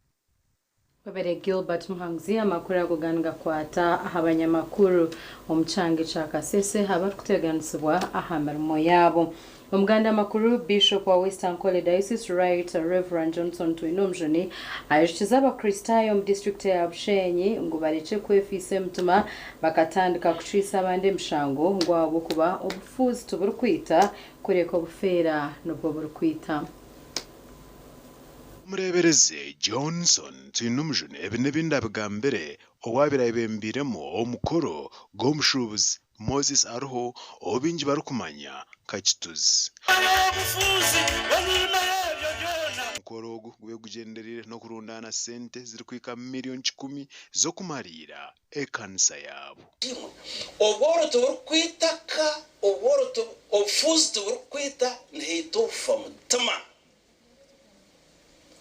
Webere Gilbert Muhanguzi. Amakuru ago gakwata aha banyamakuru omu kyanga kya Kasese abarikuteganisibwa aha mirimo yaabo. Omuganda makuru Bishop wa Western Ankole Diocese Right Reverend Johnson Twinomujuni ayijukiza Abakristaayo omu disitulikiti ya Bushenyi ngu barekye kwefiisa emitima bakatandika kucwisa abandi emishango ngu ahabw'okuba obufuuzi tiburikwita kureka obufeera nibwo burikwita. Omureeberezi Johnson Twinomujuni ebi n'ebindi abigambire owaabaire ayebembiiremu omukoro gw'omushuubuzi Moses Aruho ou baingi barikumanya nka Kituzi. Omukoro ogu gube gugyendereire n'okurundaana sente zirikuhika miriyoni 100 z'okumariira ekanisa yaabo. Obworo tiburikwitaka, obworo obufuuzi tiburikwita, nihaita obufa mutima.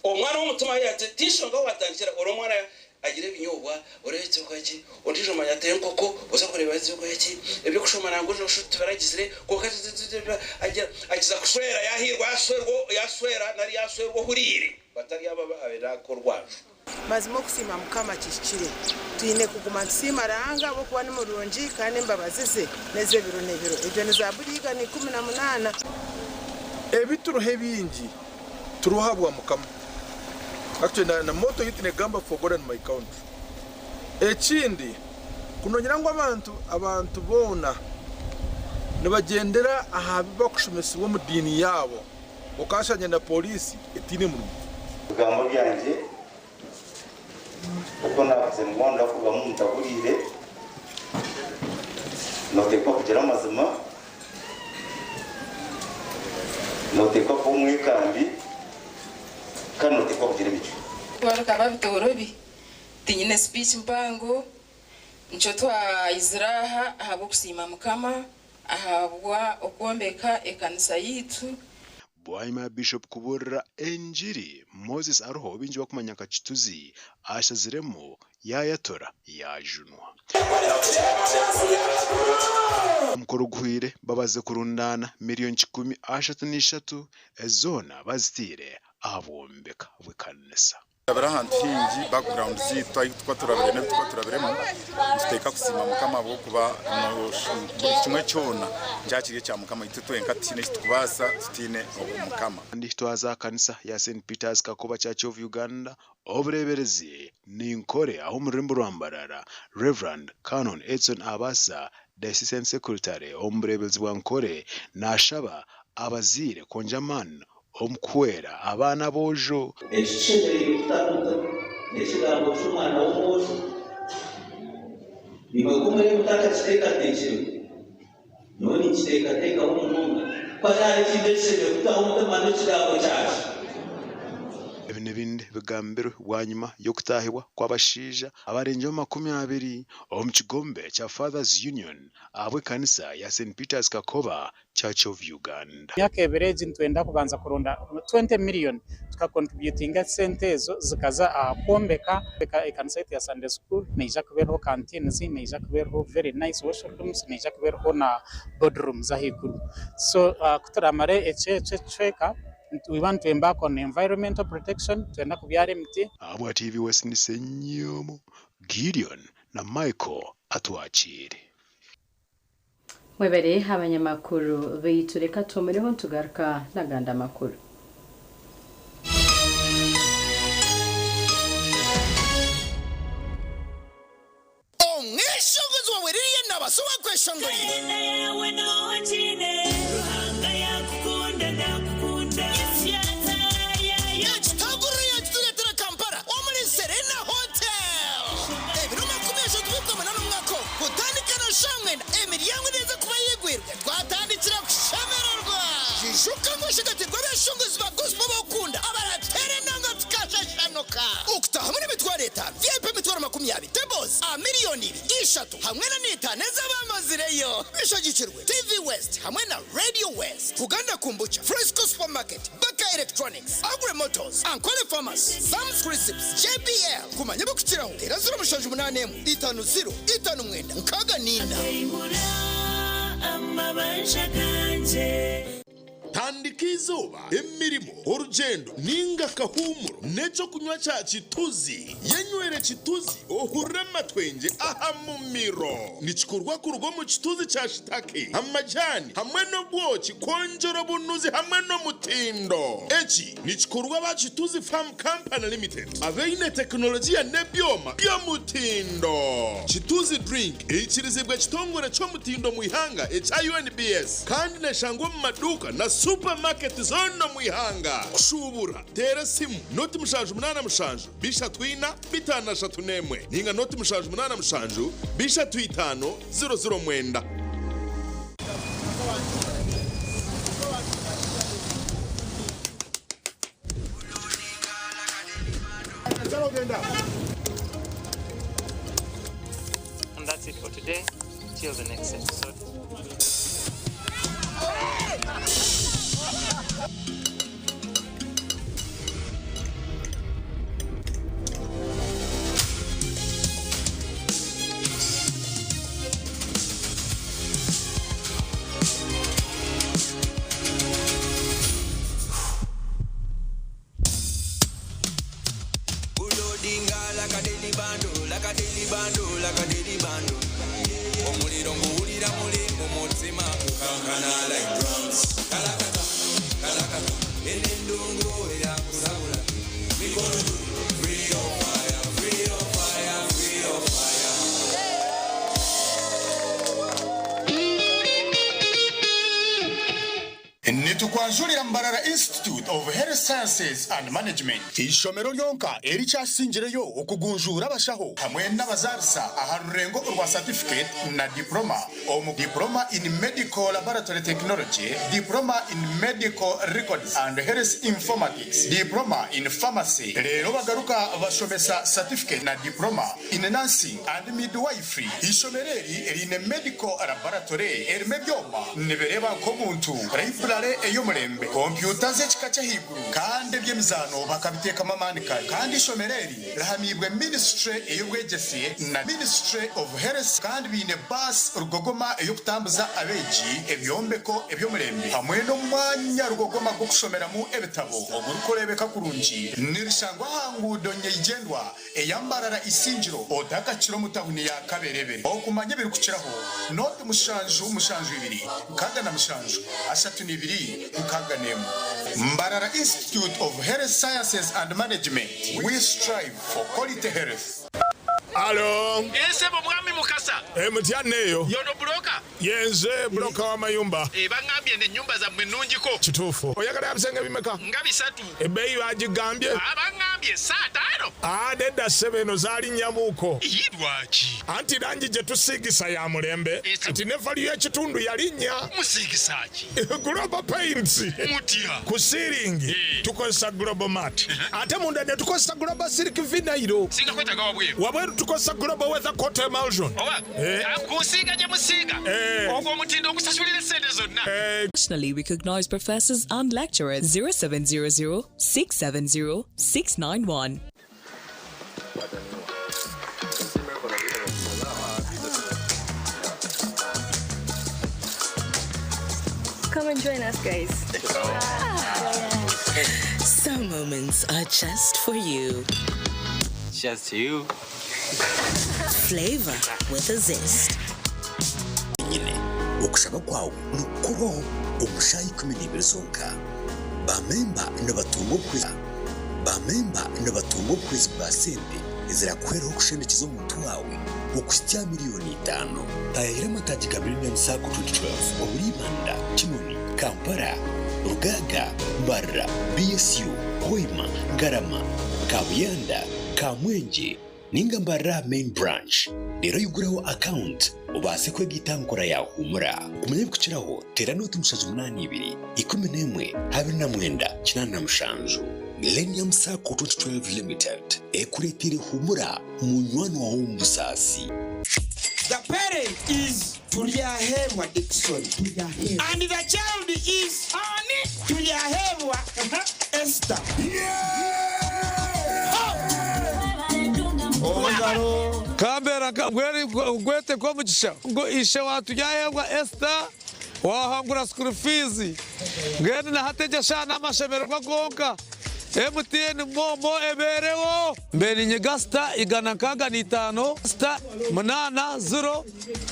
Omwana w'omutima yati tishonga watandikira ori omwana agira ebinyobwa orebe ekyokwaki ondiijo manya ateye enkoko oza kureeba ekyokwaki ebyokushoma nangwa osho tibaragizire konka agira agiza kushwera yahirwa yashwerwa yashwera nari yashwerwa ohuriire batari aba aberako orwaju. Mazima okusiima Mukama kihikire. Twine kuguma nitusiima Ruhanga ahabw'okuba ni murungi kandi embabazi ze n'ez'ebiro n'ebiro. Egyo ni Zaaburi 118. Ebi turiho ebingi turiho ahabwa Mukama. Actually na, na motto yaitu negamba for God and my country. Ekindi, ku nogira ngu abantu abantu boona nibagyendera aha bi bakushomesibwa omu diini yaabo, okashangye na pooriisi etaine murimo. Ebigambo byangye oku naakuze nibwo ndakubamu ntahuriire, nooteekwa kugira amazima, nooteekwa kuba omwekambi kandi nooteekwa kugira emicwe. Kuba bikaba bitoorobi, tinyine speech mpango, nikyo twaizire aha ahabw'okusiima Mukama ahabwa okwombeka ekanisa yaitu. Bwanyima ya Bishop kubuurira engiri, Moses Aruho baingi barikumanya nka Kituzi ashaziremu yaayatura yaajunwa. Omukoro guhweire babazize kurundaana miriyoni 133 zoona baziteire aha bwombeka bw'ekanisa. Turabire ahantu haingi background zaitu ahu tukuba turabire n'ebi tukuba turabiremu nituteeka kusiima Mukama ahabw'okuba buri kimwe kyona kyaba kiri ekya Mukama itwe twenka tutiine eki tukubaasa tutiine Mukama. Kandi twaza aha kanisa ya St Peter's Kakoba Church of Uganda, obureeberezi ni Nkore aho omu rurembo rwa Mbarara, Rev. Canon Edson Abasa, Diocesan Secretary omu bureeberezi bwa Nkore naashaba abazaire kwongyera amaani omu kuhwera abaana aboojo. Eki kishemereire kutaruta n'ekigambo ky'omwana w'omwojo. Imwe ku muri mutakakiteekateekire, nyowe ninkiteekateekaho munonga. Ku hariho ekintu ekishemereire kutaho omutima n'ekigambo kyakyo. Ebi n'ebindi bigambirwe bwanyima y'okutaahibwa kw'abashaija abarengyeho 20 omu kigombe kya Fathers Union ahabw'ekanisa ya St Peter's Kakoba Church of Uganda. Emyaka ebiri egi nitwenda kubanza kuronda 20 million tuka contributinga esente ezo zikaza aha kwombeka ekanisa yaitu ya Sunday school, neija kuba eriho canteens, neija kuba eriho very nice washrooms, neija kuba eriho na board rooms ahaiguru. So kuturamare ekyo ekicweka we want to embark on environmental protection, nitwenda kubyara emiti. Ahabwa TV West ni Ssenyomo Gideon na Michael Atwakiire. Mwebare abanyamakuru baitu reka tuhumireho nitugaruka n'agandi amakuru. Omweshongozi wawe Lilian Nabaasa owakweshongorire. Ekitaguriro yakitureetera Kampala omuri Serena Hotel. Ebiro 30 by'Okwamunana omwaka ogu kutandika na shaaha mwenda emiryango neeza kuba eyigwirwe twatandikira kushemererwa. Ijuka ngu oshagatirwe abeshongozi ba gospel ab'okukunda abarateera enanga tukashashanuka. Okutahamu n'emitwaro etaano, VIP emitwaro 20, tables aha miriyoni ibiri, ishatu hamwe na n'etaano ez'abamazireyo. Bishagikirwe TV West hamwe na Radio West, Buganda Kombucha, Fresco Supermarket, Baka Electronics, Agri Motors, Ankole Pharmacy, Sam's Crisps, JBL. Kumanya ebirikukiraho, teera 078 50 59 64. Tandika eizooba, emirimo, orugyendo ninga akahuumuro n'ekyokunywa kya Kituzi. Yenywere Kituzi ohurire amatwengye aha mumiro. Nikikorwa kuruga omu kituzi kya shitake, amajani hamwe n'obwoki kwongyera obunuzi hamwe n'omutindo. Eki nikikorwa aba Kituzi Farm Company Limited abaine tekinologiya n'ebyoma by'omutindo. Kituzi Drink eikirizibwe ekitongore ky'omutindo omu ihanga ekya UNBS kandi neshangwa omu maduuka na supamaketi zoona omu ihanga. Kushuubura, teera esimu 077 34 531 ninga 077 35 00 9. And that's it for today. Till the next episode. Nitukwanjurira Mbarara Institute of Health Sciences and Management, eishomero ryonka erikyasingireyo okugunjuura abashaho hamwe n'abazaarisa aha rurengo orwa satifiketi na diploma omu Diploma in Medical Laboratory Technology, Diploma in Medical Records and Health Informatics, Diploma in Pharmacy reero bagaruka bashomesa satifiketi na Diploma in Nursing and Midwifery. Eishomero eri riine Medical Laboratory erimu ebyoma nibireeba nk'omuntu, library ey'omurembe, kompyuta z'ekika ky'ahaiguru kandi eby'emizaano bakabiteekamu amaani kare. Kandi eishomero eri rihamiibwe Ministry ey'obwegyese na Ministry of Health kandi baine baasi rugogoma ey'okutambuza abeegi, ebyombeko eby'omurembe hamwe n'omwanya rugogoma gw'okushomeramu ebitabo ogurikureebeka kurungi. Nirishangwa aha nguudo nyeigyendwa eya Mbarara Isingiro otakakira omu tahuni ya Kaberebere. Okumanya ebirikukiraho, noti 772 67 32 61. Mbarara Institute of Health Sciences and Management, we strive for quality health. Alo. Eeh sebo mwami Mukasa. Eeh mutya neeyo. Yono buloka? Yenze buloka w'amayumba. Eeh bangambye nti ennyumba zammwe nnungiko. Kituufu. Oyagala ya bisenge bimeka? Nga bisatu. Ebbeeyi bagigambye? Aah bangambye saa taano. Aah nedda ssebo eno zalinnyamuuko. Yii lwaki? Anti langi gye tusiigisa ya mulembe kati ne value y'ekitundu yalinnya. Musiigisa ki? Global Paints. Mutya? Ku siiringi tukozesa Global Mat ate munda ne tukozesa Global Silk Vinyl. Singa kwetaaga wabweru? Wabweru tukozesa Global Weather Coat Emulsion. Oba ku nsiiga gye musiiga ogwo omutindo ogusasulira essente zonna. Nationally recognized professors and lecturers 0700 670 691. Come and join us, guys. Some moments are just for you. Just you. Flavor with a zest. Nyine okushaba kwawe nikukorwaho omu shaaha 12 zonka. Baamemba nibatunga obuhwezi Baamemba nibatunga obuhwezi bwa sente ezirakuhweraho kushendekyeza omuntu waawe okuhitsya aha miriyoni itaano. Tayayira amataagi ga Millennium Sacco 2012 omuri Ibanda, Kinoni, Kampala, Rugaaga, Mbarara, BSU, Hoima, Ngarama, Kabuyanda, Kamwengye ninga Mbarara Main Branch reero oyigureho akawunti obaase kwegaita aha nkora ya Huumura. Kumanya ebirikukiraho teera nooti 782 11 29 87. Millennium Sacco 2012 Limited ekureteire Huumura munywani waawe omu busaasi. The parent is Turyaheebwa Dickson and the child is Ani Turyaheebwa Esther. Kambeera mbwenu ngwete nk'omugisha ngu ishe wa Turyaheebwa Esther wahangura school fees mbwenu na hati egyo eshaaha n'amashemererwa gonka MTN MoMo ebeereho mbe ninyiga star 165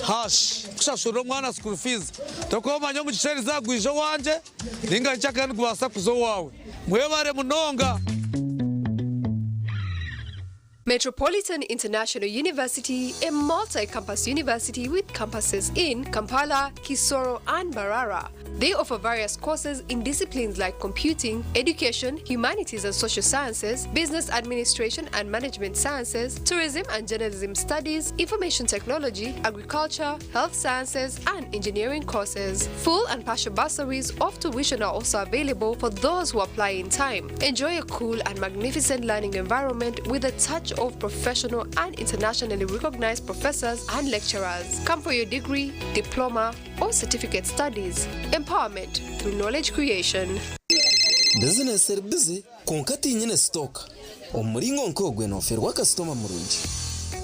*80# kushashurira omwana school fees tokumanya omugisha eriza gwija owangye ninga nkyakare nigubaasa kuza owaawe mwebare munonga. Metropolitan International University, a multi campus university with campuses in Kampala, Kisoro, and Mbarara. They offer various courses in disciplines like computing, education, humanities and social sciences, business administration and management sciences, tourism and journalism studies, information technology, agriculture, health sciences, and engineering courses. Full and partial bursaries of tuition are also available for those who apply in time. Enjoy a cool and magnificent learning environment with a touch of professional and internationally recognized professors and lecturers. Come for your degree, diploma, or certificate studies. Empowerment through knowledge creation. Bizinesi eri busy kwonka tinyine sitoka. Omu muringo nk'ogwe noferwa kasitoma murungi.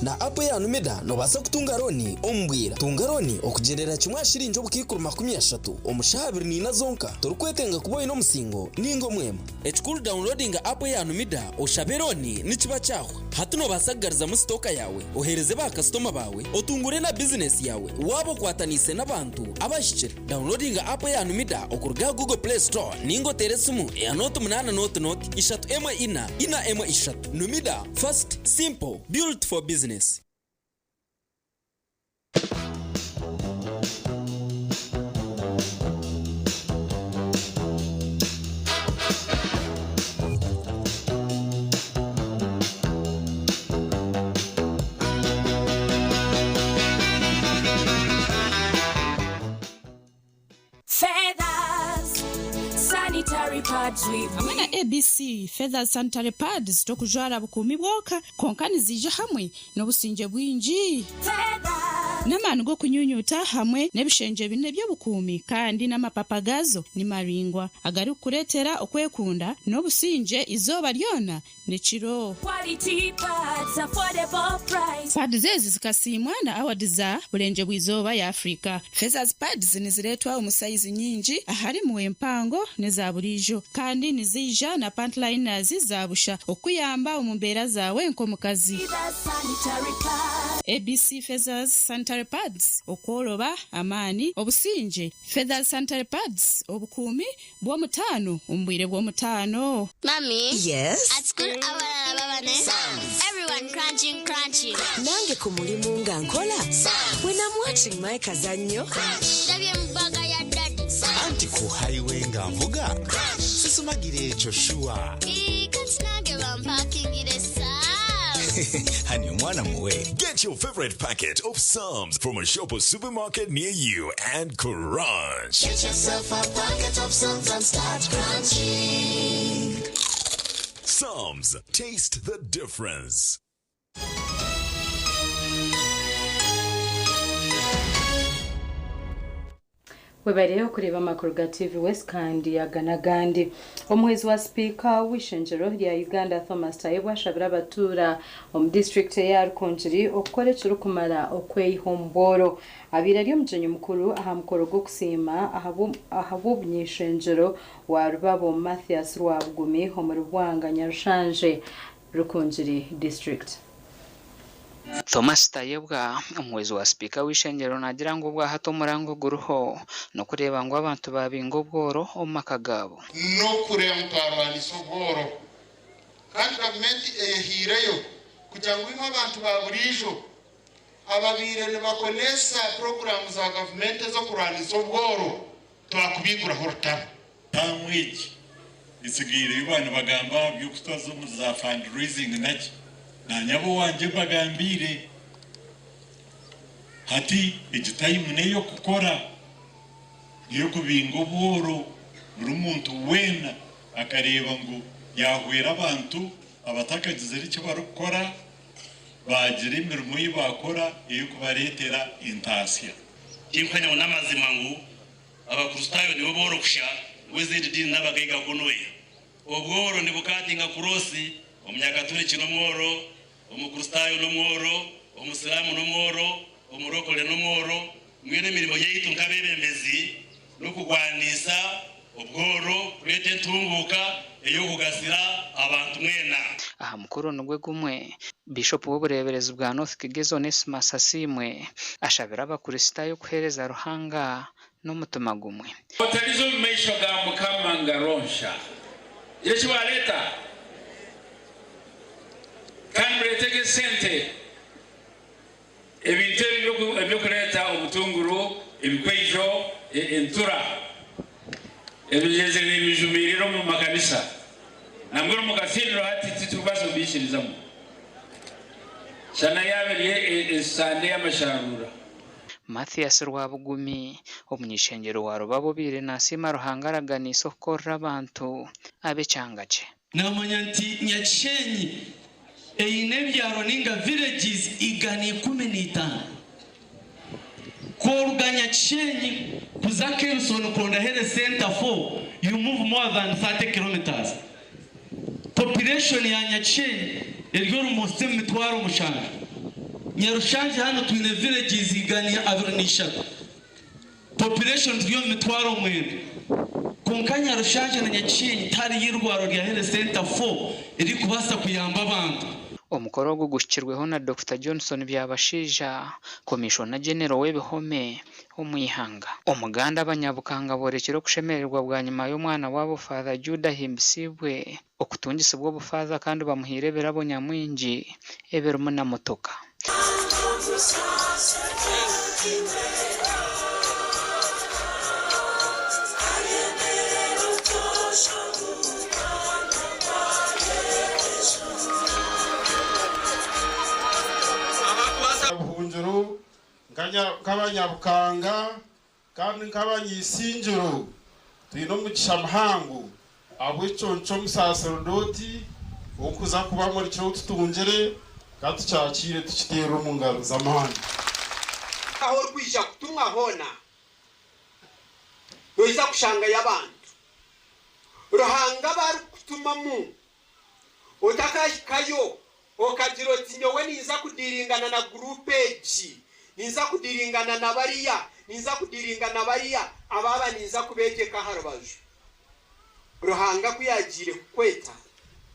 Na app ya Numida nobaasa kutunga loan omu bwira. Tunga loan okugyendera kimwe aha shiringi obukaikuru 30 omu shaaha 24 zonka. Torikwetenga kuba oine omusingo ninga omwema. Ekikuru downloadinga app ya Numida oshabe loan nikiba kyahwa. Hati nobaasa kugarizamu sitoka yaawe, oheereze baakasitoma baawe, otungure na bizinesi yaawe waaba okwataniise n'abantu abahikire. Downloadinga app ya Numida okuruga aha Google Play Store ninga oteere esimu eya 0 8 0 0 3 1 4 4 1 3. Numida, fast, simple, built for business. Feathers, sanitary pads with Hamwe na ABC Feathers Sanitary Pads tokujwara bukuumi bwonka kwonka niziija hamwe n'obusingye bwingi. N'amaani g'okunyunyuuta hamwe n'ebishengye bina eby'obukuumi kandi n'amapapa gaazo ni maraingwa agarikukureetera okwekunda n'obusingye eizooba ryona n'ekiro. Quality pads, affordable price. Pads ezi zikasiimwa na awadi za Burengyerwa Izooba ya Afrika. Feathers Pads nizireetwa omu sayizi nyingi aharimu empango n'eza buriijo kandi niziija na pant liners za busha okukuyamba omu mbeera zaawe nk'omukazi. Feathers sanitary pads. ABC Feathers Sanitary Pads, Okworoba, amaani, obusingye. Feathers Sanitary Pads, Obukuumi bw'omutaano omu bwire bw'omutaano. Mummy. Yes? At school, abalala baba ne. Everyone crunching, crunching. Nange ku mulimu nga nkola. When I'm watching my kazannyo. Ndabye mu bag ya daddy. Anti ku highway nga nvuga sisumagira ekyo sure. Ii, kati nange bampakingire Psalms. Hani omwana muwe. Get your favorite packet of Psalms from a shop or supermarket near you and crunch. Get yourself a packet of Psalms and start crunching. Psalms, taste the difference. Webareho kureba amakuru ga TV West kandi aga n'agandi. Omuhwezi wa sipiika w'eishengyero rya Uganda Thomas Tayebwa ashabire abatuura omu disiturikiti eya Rukungiri okukora ekirikumara okweyiha omu bworo. Abaire ari omugyenyi mukuru aha mukoro gw'okusiima ahabw'omuny'eishengyero wa Rubabo Mathias Rwabugumi omuri Bwanga Nyarushanje Rukungiri disiturikiti. Thomas Tayebwa omuhwezi wa sipiika w'eishengyero naagira ngu obwahati omurango oguriho n'okureeba ngu abantu baabinga obworo omu maka gaabo. N'okureeba ngu twarwanisa obworo kandi gavumenti eyehiireyo kugira ngu imwe abantu ba buriijo ababaire nibakoneesa puroguraamu za gavumenti ez'okurwanisa obworo twakubiguraho orutaro. Taamu egi etsigaireyo baaba nibagamba aha by'okutaza omu za fundraising naki. Naanye ab'owangye mbagambiire hati egi tayimu n'ey'okukora, n'ey'okubinga obworo, buri muntu weena akareeba ngu yaahwera abantu abatakagizire eki barikukora, baagira emirimo ei baakora ey'okubareetera entaasya. Tinkuhamya ngu n'amazima ngu Abakristaayo nibo booro kusha ngu ezindi diini n'abagaiga kunuya. Obworo nibukatinga kurosi, Omunyakaturiki n'omworo, Omukristaayo n'omworo, Omusiraamu n'omworo, Omurokore n'omworo. Mbwenu emirimo yaitu nk'abeebembezi n'okugwaniisa obworo kureeta entunguuka ey'okugasira abantu mwena. Aha mukoro nigwo gumwe, Biishopu w'obureeberezi bwa North Kigezi Onesmus Asiimwe ashabire Abakristaayo kuheereza Ruhanga n'omutima gumwe. Otariza omu maisho ga Mukama ngaro nsha. Gira eki waareeta, kandi mureete nk'esente, ebintu ebi eby'okureeta, obutunguru, ebikweijo, entura, ebigyezire nibijumiirira omu makanisa. Nambwenu omu katsiiniro hati titurikubaasa kubiikirizamu. Shana yaaba eri esande y'amasharuura. Mathias Rwabugumi, omuny'eishengyero wa Rubabo obaire nasiima Ruhanga araganiise okukorera abantu ab'ekyanga kye. Namanya nti Nyakishenyi eine ebyaro ninga villages 115. Ku oruga Nyakishenyi kuza Kelson kuronda Health Centre 4 you move more than 30 kilometres. Population ya Nyakishenyi eri almost omu 7000. Nyarushanje hanu twine villages 123. Population turi omu 9000. Kwonka Nyarushanje na Nyakishenyi tihariyo irwariro rya Health Centre 4 eririkubaasa kuyamba abantu. Omukoro ogu guhikirweho na Dokita Johnson Byabashaija, Komishona Genero w'ebihome omu ihanga. Omuganda Abanyabukanga boorekire okushemererwa bwanyima y'omwana waabo Father Jude Ahimbisibwe okutungisibwa obufaaza kandi bamuhaire ebirabo nyamwingi ebirimu na motoka. Obuhungiro nk'abanyabukanga kandi nk'abanyaisingiro. Twine omugisha muhango ahabw'ekiconco ky'omusaserdooti orikuza kubamurikira ou tutungire, ka tukyakiire tukiteere omu ngaro z'amaani. Ahu orikwija kutumwa hoona, noija kushangayo abantu Ruhanga abu arikukutumamu. Otakahikayo okagira oti, Nyowe ninza kudiringana na guruupu egi, ninza kudiringana na bariya, ninza kudiringa na bariya, aba aba ninza kubeegyeka aha rubaju. Ruhanga ku yaagiire kukweta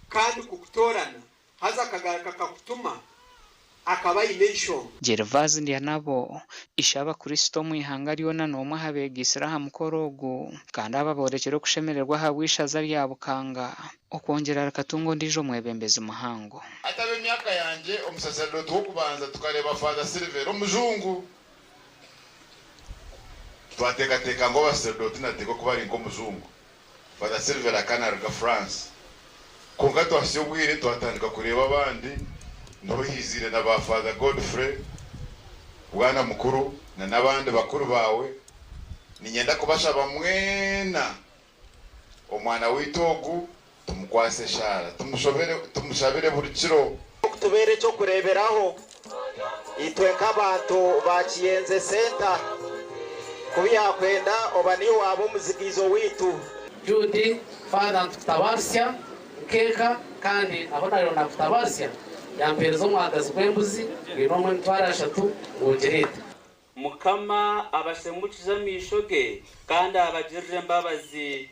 kandi kukutoorana, haza akagaruka akakutuma, akaba aine enshonga. Gervase Ndyanabo, Ishe Abakristo omu ihanga ryona n'omwe aha beegaitsire aha mukoro ogu kandi aba boorekire okushemererwa ahabw'eishaza rya Bukanga okwongyera rikatunga ondiijo mwebembezi muhango. Hati ab'emyaka yangye, omusaserdooti w'okubanza tukareeba Father Silver omujungu. Twateekateeka ngu abasaserdooti nateekwa kuba ari nk'omujungu. Father Silver akaba naruga France. Kwonka twahitsya obwire twatandika kureeba abandi niho haiziire na ba Father Godfrey, Bwana mukuru na n'abandi bakuru baawe. Niinyenda kubashaba mwena Omwana waitu ogu tumukwase eshaara, tumushabire buri kiro. Okutubeera eky'okureeberaho itwe nk'abantu ba Kiyenze Centre, ku yaakwenda oba niiwe waaba omuzigaizo waitu. Jude, Father nitukutabaaritsya nk'eka kandi aho naareeba naakutabaaritsya yampeereza omwagazi gw'embuzi gwine omwe emitwaro ashatu ngu ngireete. Mukama abashemukize amaisho ge, kandi abagirire embabazi.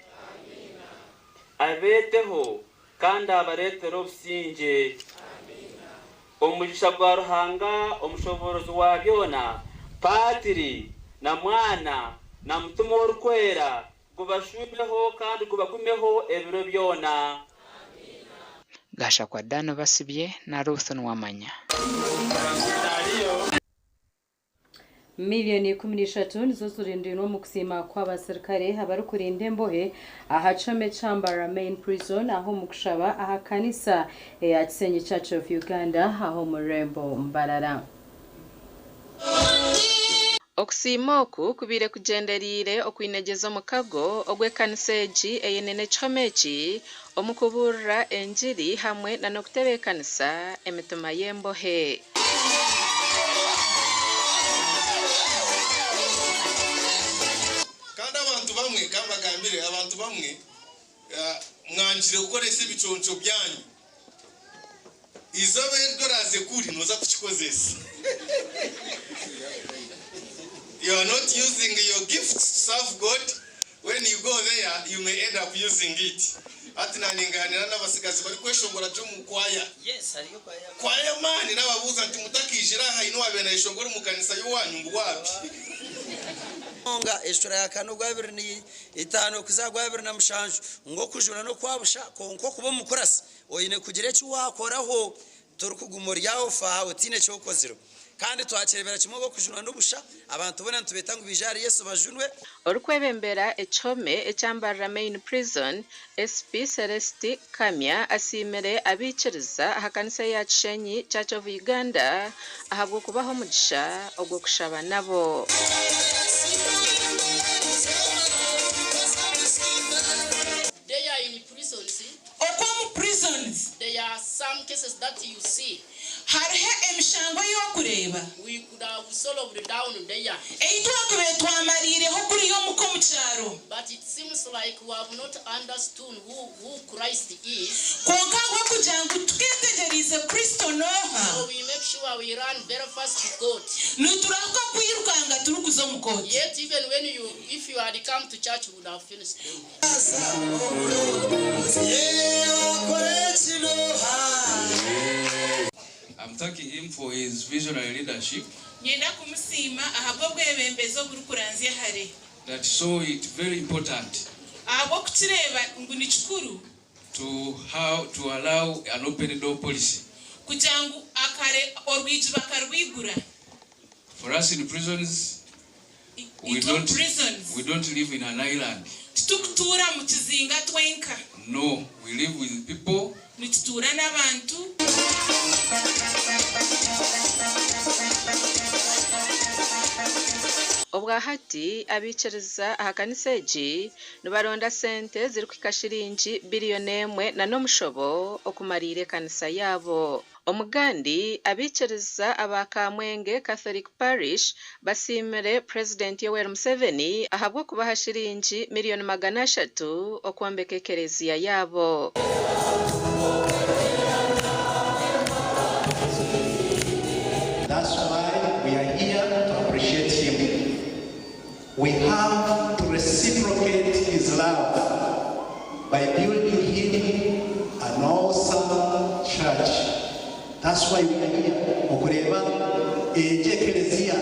Abeeteho, kandi abareetere obusingye. Omugisha gwa Ruhanga Omushoboorozi wa byona, Paatiri, na Mwana, na Mutima Orikwera, gubashuumeho kandi gubagumeho ebiro byona. Gashakwa Dan Basibye na Ruth Nuwamanya. Milioni 13 nizo zirindiirwe omu kusiima kw'abaserukare abarikurinda embohe aha kihome kya Mbarara Main Prison aha omu kushaba aha kanisa eya Kisenyi Church of Uganda aha omu rurembo Mbarara. Okusiima oku kubaire kugyendereire okwinegyeza omukago ogw'ekanisa egi eine n'ekihome eki omu kubuurira engiri hamwe na n'okutebeekanisa emitima y'embohe. Kandi abantu bamwe, ka mbagambire, abantu bamwe mwangire kukoresa ebiconco byanyu. Eizooba eri oraaze kuri nooza kukikozesa. You are not using your gifts to serve God, when you go there you may end up using it. Hati naningaanira n'abatsigazi barikweshongora gye omu kwaya. Kwaya y'amaani nababuuza nti mutakaijire aha haine owaabaire naayeshongora omu kanisa y'owaanyu ngu waapi? Munonga eshura ya kana ogwa abiri na itaano kuza aha gwa abiri na mushanju ngu okujuna n'okwa busha kwonka okuba omukurasi oine kugira eki waakoraho torikuguma ori aho ofa otaine eki okozireho. Kandi twakireebera kimwe ngu okujunwa n'obusha, abantu boona nitubeeta ngu baije ahari Yesu bajunwe. Orikwebembera ekihome ekya Mbarara Main Prison, SP Celeste Kamya asiimire abaikiriza aha kanisa eya Kishenyi Church of Uganda ahabw'okubaha omugisha ogw'okushaba nabo. They are in prisons. Okwo omu prisons. There are some cases that you see. Hariho emishango ei orikureeba. We could have solved down there. Ei twakubaire twamariireho kuriya omuka omu kyaro. But it seems like we have not understood who who Christ is. Kwonka ahabw'okugira ngu tukeetegyereize Kristo n'oha. So we make sure we run very fast to court. Niturahuka kwirukanga turikuza omu kooti. Yet even when you if you had come to church we would have finished them. I'm thanking him for his visionary leadership. Nyenda kumusiima ahabw'obwebembezi oburikuranzya hare. That saw it very important. Ahabw'okukireeba ngu ni kikuru. To how to allow an open door policy. Kugira ngu akare orwigi bakarwigura. For us in prisons, we Itwe omu don't, prisons. we don't live in an island. Titukutuura mu kizinga twenka. No, we live with people. Nitutuura n'abantu. Obwahati abaikiriza aha kanisa egi nibaronda sente zirikuhika shiringi biliyoni emwe n'omushobo okumariira ekanisa yaabo. Omugandi abaikiriza aba Kamwenge Catholic Parish basiimire Purezidenti Yoweri Museveni ahabw'okubaha shiringi 300,000,000 okwombeka ekereziya yaabo. That's why we are here to appreciate him. We have to reciprocate his love by building him an awesome church. That's why we are here. Okureba egi ekereziya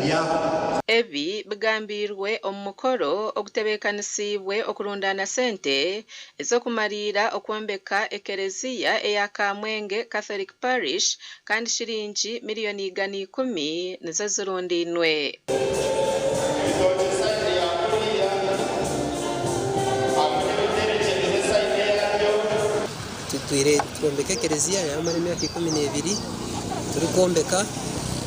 yaho. Ebi bigambirwe omu mukoro ogutebeekanisiibwe okurundaana sente ez'okumariira okwombeka ekereziya eya Kamwenge Catholic Parish kandi shiringi 110,000,000 nizo zirundiinwe. Tutwire twombeka ekereziya yamara emyaka 12 turikwombeka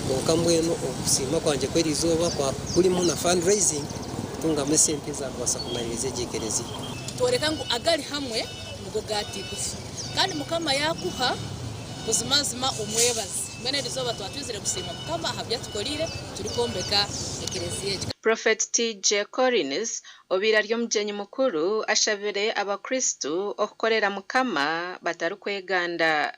kwonka mbwenu okusiima kwangye kw'eriizooba kurimu na fundraising kutungamu esente ezakubaasa kumaririza egi ekereziya. Tworeka ngu agari hamwe nigo gaata igufa kandi Mukama yaakuha buzimazima omwebaze. Mbwenu erizooba twaba twizire kusiima Mukama aha bi atukoreire turikwombeka ekereziya egi. Prophet TJ Collins obaire ari omugyenyi mukuru ashabire abakristu okukorera Mukama batarikweganda.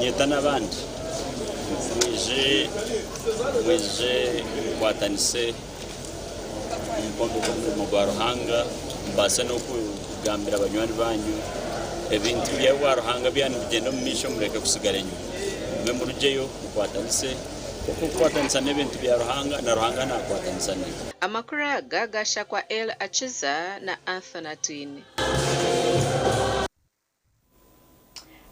Nyeta n'abandi mwije mwije mukwatanise omu kwombeka omurimo gwa Ruhanga mubaase n'okugambira banywani banyu ebintu by'obwa Ruhanga byaba nibigyenda omu maisho mureke kusigara enyima. Mugume murugyeyo mukwatanise ahabw'okuba okukwatanisa n'ebintu bya Ruhanga na Ruhanga naakwatanisa naitwe. Amakuru aga gashakwa El Akiza na Anthony Atwine.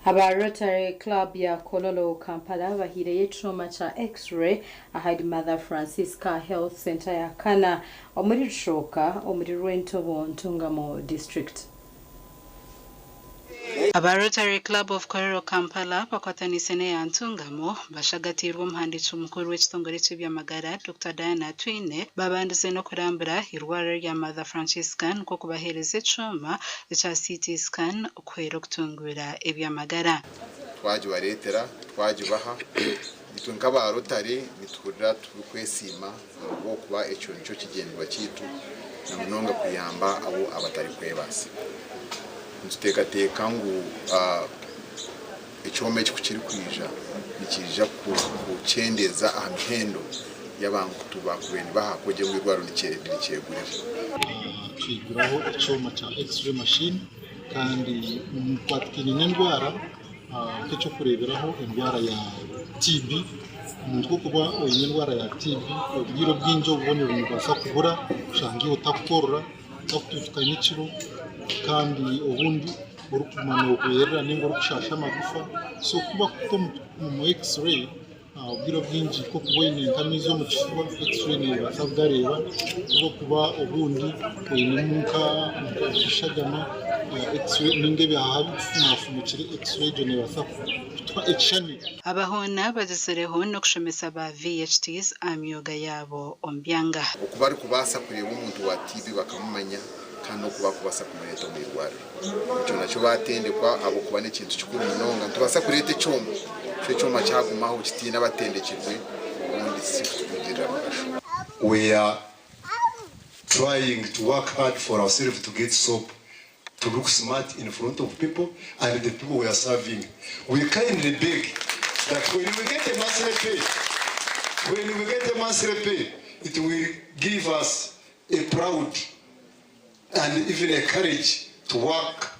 Aba Rotary Club ya Kololo Kampala bahiireyo ekyoma kya X-ray ahari Mother Francisca Health Centre ya kana omuri Rushoka omuri Rwentobo Ntungamo District. Aba Rotary Club of Kololo Kampala bakwataniise n'eya Ntungamo bashagatiirwe omuhandiiki mukuru w'ekitongore ky'eby'amagara, Dokita Diana Atwine babandize n'okurambura eirwariro rya Mother Francisca nikwo kubaheereza ekyoma ekya CT Scan okuhwera okutunguura eby'amagara. Twagibareetera, twagibaha. Itwe nk'aba Rotary nituhurira turikwesiima ahabw'okuba ekyo nikyo kigyendererwa kyaitu na munonga kuyamba abo abatarikwebaasa. Nituteekateeka ngu ekyoma eki ku kirikwija nikiija kukyendeeza aha mihendo y'abantu baakubaire nibaha ahabw'okugira ngu eirwariro nikyegurira. Twiguraho ekyoma kya X-ray machine kandi mukwatikaine n'endwara nk'eky'okureeberaho endwara ya TB. Omuntu ku orikuba oine endwara ya TB obwire obwingi obubonero nibubaasa kubura oshanga iwe otakukorora, otakutuutuka nyekiro kandi obundi orikuguma noohwerera nainga orikushaasha amagufa. So ku bakuta omu X-ray obwire obwingi ku orikuba oine nk'amaizi omu kifuba, X-ray neebaasa kugareeba. Ku orikuba obundi oinemu nk'eshagama, X-ray nainga ebihaha bifunafunukire, X-ray egyo neebaasa kutuha ekishushani. Aba hoona bagizireho n'okushomesa ba VHTs aha myooga yaabo omu byanga. Oku barikubaasa kureeba omuntu wa TB bakamumanya kandi n'oku barikubaasa kumureeta omu irwariro. Ekyo nakyo baatendekwa ahabw'okuba n'ekintu kikuru munonga. Nitubaasa kureeta ekyoma, kyo ekyoma kyagumaho kitaine abatendekirwe obundi tikikutugirira mugasho. We are trying to work hard for ourselves to get soap to look smart in front of people and the people we are serving. We kindly beg that when we get a monthly pay, when we get a monthly pay, it will give us a proud and even a courage to work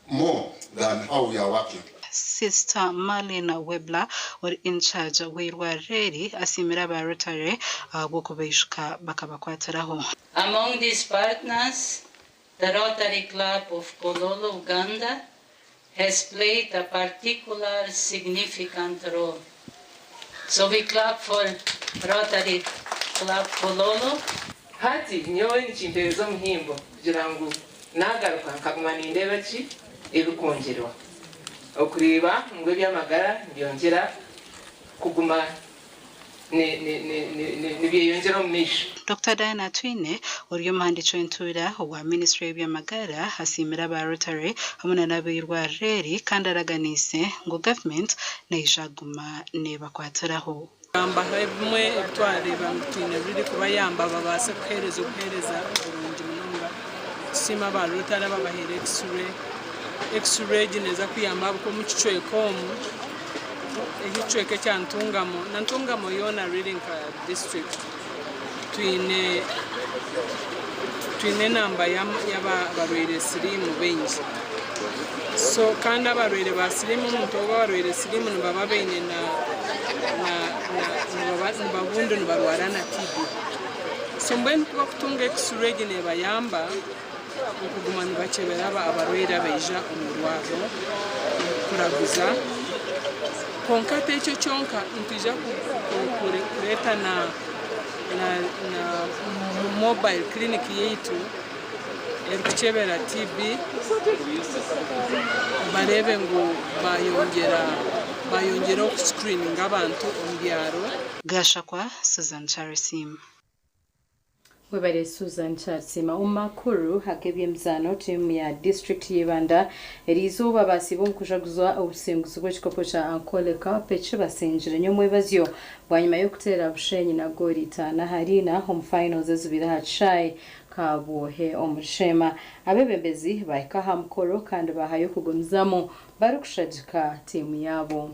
more than how we are working. Sister Marlene Webler ori in-charge w'eirwariro eri asiimire aba Rotary ahabw'okubaijuka bakabakwatiraho. Among these partners, the Rotary Club of Kololo, Uganda, has played a particular significant role. So we clap for Rotary Club Kololo. Hati nyowe nikimpereza omuhimbo kugira ngu nagaruka nkaguma nindeeba ki Ebikwongyerwa okureeba ngu eby'amagara nibyongyera kuguma nibyeyongyera omu maisho. Dokita Diana Atwine, ori omuhandiiki w'entuura owa minisiture y'eby'amagara asiimire aba Rotary hamwe na n'ab'eirwariro eri kandi araganiise ngu gavumenti neija kuguma neebakwatiraho. Gambaho ebimwe ebi twareeba ngu twine riri kubayamba babaase kuheereza obuheereza burungi munonga. Tusiima aba Rotary ababahaire X-ray. X-ray egi neeza kuyamba ahabw'okuba omu kicweka omu, eki ekicweka ekya Ntungamo na Ntungamo yoona really nka district twine twine enamba y'abarwaire siriimu baingi. So kandi abarwaire ba siriimu omuntu ou abarwaire siriimu nibaba baine na na na nibaba obundi nibarwara na TB. So mbwenu ku bakutunga X-ray egi nebayamba okuguma nibakyebera abarwaire abaija omu irwariro kuraguza. Kwonka t'ekyo kyonka nitwija kureeta na na na mobile clinic yaitu erikukyebera TB bareebe ngu bayongyera bayongyera oku screeninga abantu omu byaro. Gashakwa Susan Kyarisiima. Webare Susan Kyarisiima. Omu makuru ag'eby'emizaano, tiimu ya disiturikiti y'Ibanda eriizooba baasiiba omu kujaguza obusinguzi bw'ekikopo kya Ankole Cup eki basingire nyomwebazyo bwanyima y'okuteera Bushenyi na goolo itaano ahari ina omu finals ezibaire aha kishaayi Kabwohe omuri Sheema. Abeebembezi baahika aha mukoro kandi baahayo kugumizamu barikushagika tiimu yaabo.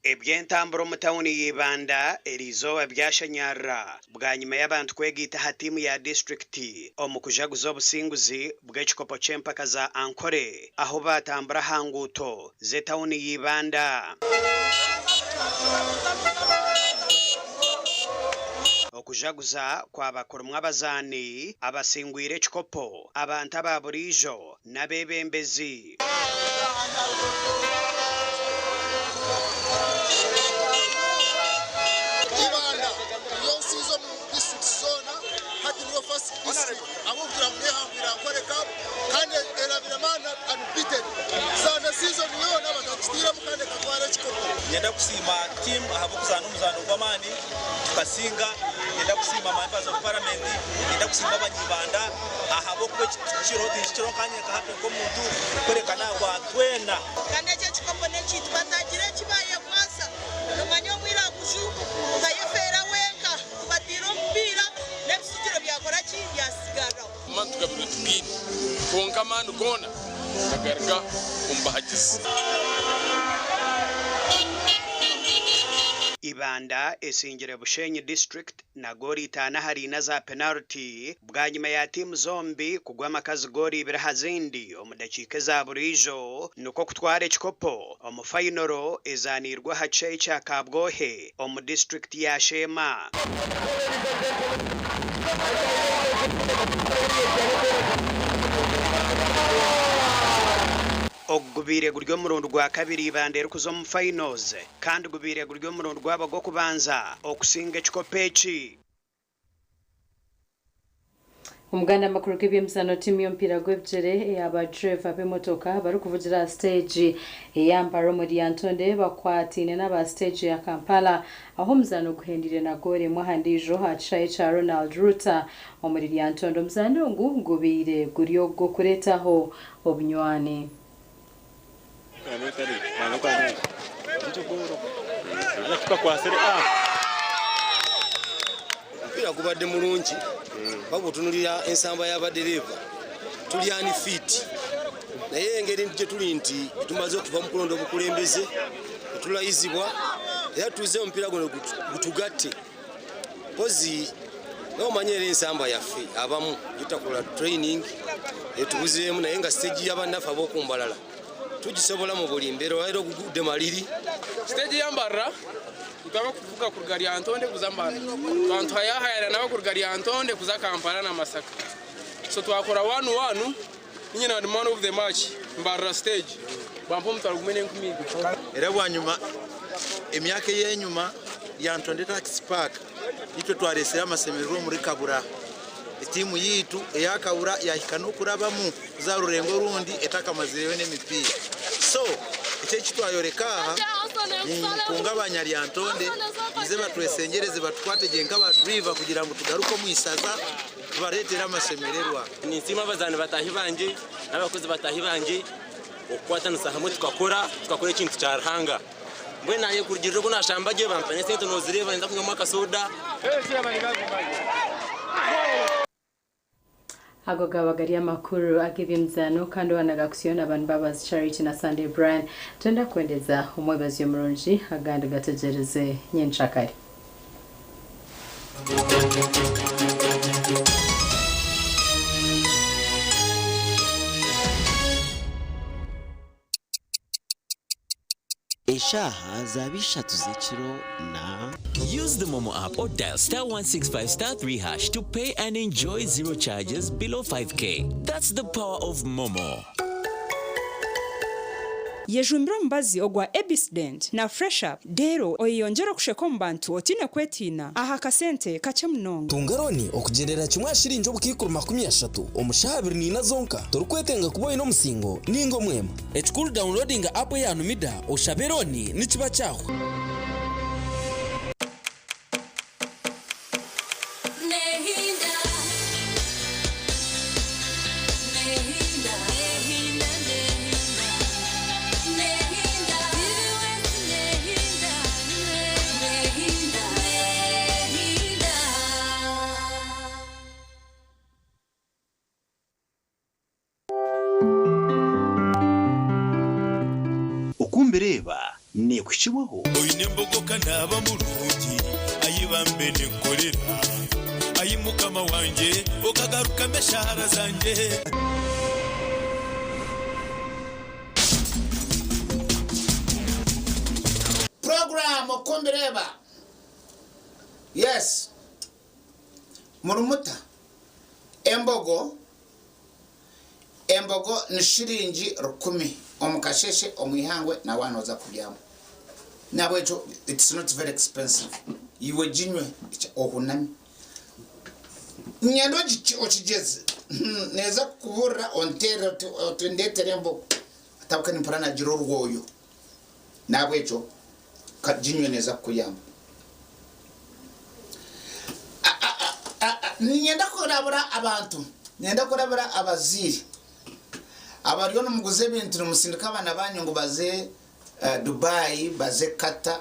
Eby'entambura omu tauni ya Ibanda eriizooba byashanyarara bwanyima y'abantu kwegaita aha tiimu ya disiturikiti omu kujaguza obusinguzi bw'ekikopo ky'empaka za Ankole ahu baatambura aha nguuto z'etauni ya Ibanda. Okujaguza kwaba kurimu abazaani abasingwire ekikopo, abantu aba buriijo n'abeebembezi. Ibanda niyo nsinzi omu districts zoona hati niyo first district ahabw'okugira ngu nehangwire Ankole Cup kandi erabiremu unbeaten zaana season yoona batakitiiremu kandi ekatwara ekikopo. Niinyenda kusiima tiimu ahabw'okuzaana omuzaano gw'amaani tukasinga. Niinyenda kusiima Members of Parliament, niinyenda kusiima Abanyibanda ahabw'okuba eki tikiriho tinkikiriho nkanye nka Happy nk'omuntu kureka n'ahabwa twena. Kandi eki ekikopo n'ekyaitu batagira eki baayekwatsa. Noomanya omwiraguju okayefeera wenka, tubatiire omupiira n'ebitsigiro byakora ki? Byasigariraho. Amaani tugabirwe tugaine, kwonka amaani goona gagaruga omu bahagizi. Ibanda esingire Bushenyi District na goolo itaano ahari ina za penaliti bwanyima ya tiimu zombi kugwa amakazi goolo ibiri aha zindi omu dakiika eza buriijo nikwo kutwara ekikopo omu fayinoro ezaaniirwe aha kishaayi kya Kabwohe omu disiturikiti ya Sheema. Ogu gubaire guri omurundi gwa kabiri Ibanda erikuza omu finals kandi gubaire guri omurundi gwabo gw'okubanza okusinga ekikopo eki. Omuganda amakuru g'eby'emizaano tiimu y'omupiira gw'ebigyere eya ba dureeva b'emotoka barikuvugira aha siteegi eya Mbara omuri Lyantonde bakwataine n'aba siteegi ya Kampala ahu omuzaano guhendeire na goolo emwe aha ndiijo aha kishaayi kya Ronald Ruta omuri Lyantonde. Omuzaano ogu gubaire guri ogw'okureetaho obunywani. Omupiira gubadde mulungi kuba bw'otunuulira ensamba ya badereeva tuli unfit naye engeri gye tuli nti tumaze okuva mu kulonda obukulembeze ne tulayizibwa era tuzze omupiira guno gutugatte mpozi nawe omanyi era ensamba yaffe abamu gitakola training etubuzeemu naye nga siteegi ya bannaffe ab'okumbalala tugisobola mu buli mbeera olwaleero ogugudde maliri. Siteegi ya Mbarara itwe abakuvuga kuruga Lyantonde kuza Mbarara twantuhayahayana nabo kuruga Lyantonde kuza Kampala na Masaka so twakora one one ninye naba ndi man of the match Mbarara stage bampa omutwaro gumwe n'enkumi ibiri. Era bwanyuma emyaka ey'enyuma Lyantonde Taxi Park itwe twareetsire amasemererwa omuri Kabura. Etiimu yaitu eya Kabura yahika n'okurabamu kuza aha rurengo orundi etakamazireyo n'emipiira. So eki eki twayoreka aha ninkunga aba Lyantonde baize batwesengyereze batukwate gye nk'aba duriva kugira ngu tugaruke omu isaza tubareetere amashemererwa. Ninsiima abazaani bataahi bangye n'abakozi bataahi bangye okukwatanisa hamwe tukakora tukakora ekintu kya Ruhanga. Mbwenu naanye kurugiirira oku naashamba gye bampa n'esente noozireeba ninza kunywamu akasoda. Ago gaba gari amakuru ag'eby'emizaano kandi owanaga gakutsyo na Banbabas Charity na Sunday Brian. Twenda kukwendeza omwebazyo murungi agandi gategyereze nyenkyakare. Eshaaha zaaba ishatu z'ekiro na. Use the Momo app or dial star 165 star 3 hash to pay and enjoy zero charges below 5k. That's the power of Momo. Yejumbire omubazi ogwa Ebisdent na Fresh Up reero oyeyongyere okusheka omu bantu otaine kwetiina aha kasente kakye munonga. Tunga looni okugyendera kimwe aha shiringi obukaikuru 30 omu shaaha abiri naina zonka. Torikwetenga kuba oine omusingo ninga omwema. Ekikuru downloadinga app eya Numida oshabe looni nikiba kyahwa. Oku mbireeba neekuhikibwaho. Oine embogo ka naaba murungi, ai bambe ninkukorera, Ai Mukama wangye, okagarukamu eshaara zangye. Program oku mbireeba yes murumuta embogo Embogo ni shiringi rukumi omu kasheshe omu ihangwe na waaba nooza kubyama. Nahabwekyo it's not very expensive. Iwe ginywe ohuname. Niinyenda okigyeze, neeza kukubuurira onteerere oti oti ndeetere embogo. Atabuka nimpurira naagira orwoyo. Nahabwekyo ginywe neeza kukuyamba. Niinyenda kurabura abantu, niinyenda kurabura abazaire abariyo nimuguza ebintu nimusindika abaana banyu ngu baze Dubai, baze Qatar,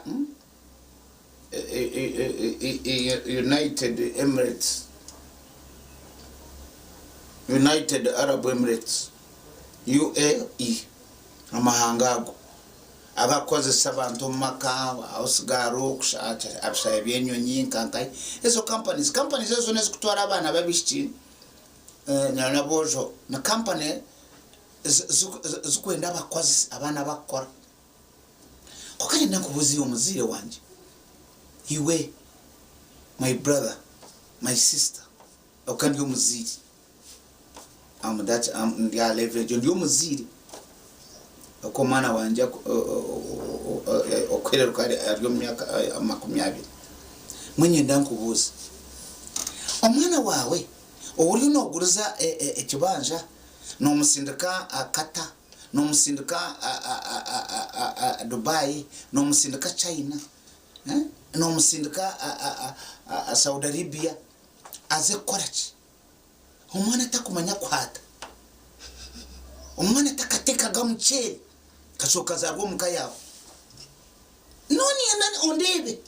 United Emirates, United Arab Emirates, UAE, amahanga ago. Abakukozesa abantu omu maka, house girl, ebishaayi by'enyonyi nka nkahi, ezo companies. Companies ezo zoona ezikutwara abaana b'abaishiki n'aboojo ni company zirikwenda abakozi, abaana abakukora. Kwonka niinyenda nkubuuze iwe muzaire wangye, iwe my brother, my sister, ahabw'okuba ndi omuzaire, I'm that ndi aha level egyo ndi omuzaire oku omwana wangye okuhereruka ari omu myaka 20 mbwenu niinyenda nkubuuze omwana waawe ou oriyo nooguriza ekibanja noomusindika Qatar noomusindika Dubai noomusindika China noomusindika Saudi Arabia aze kukora ki? Omwana atakumanya kuhaata, omwana atakatekaga muceeri kashoka kazaarwa omu ka yaawe. Nonyenda ondeebe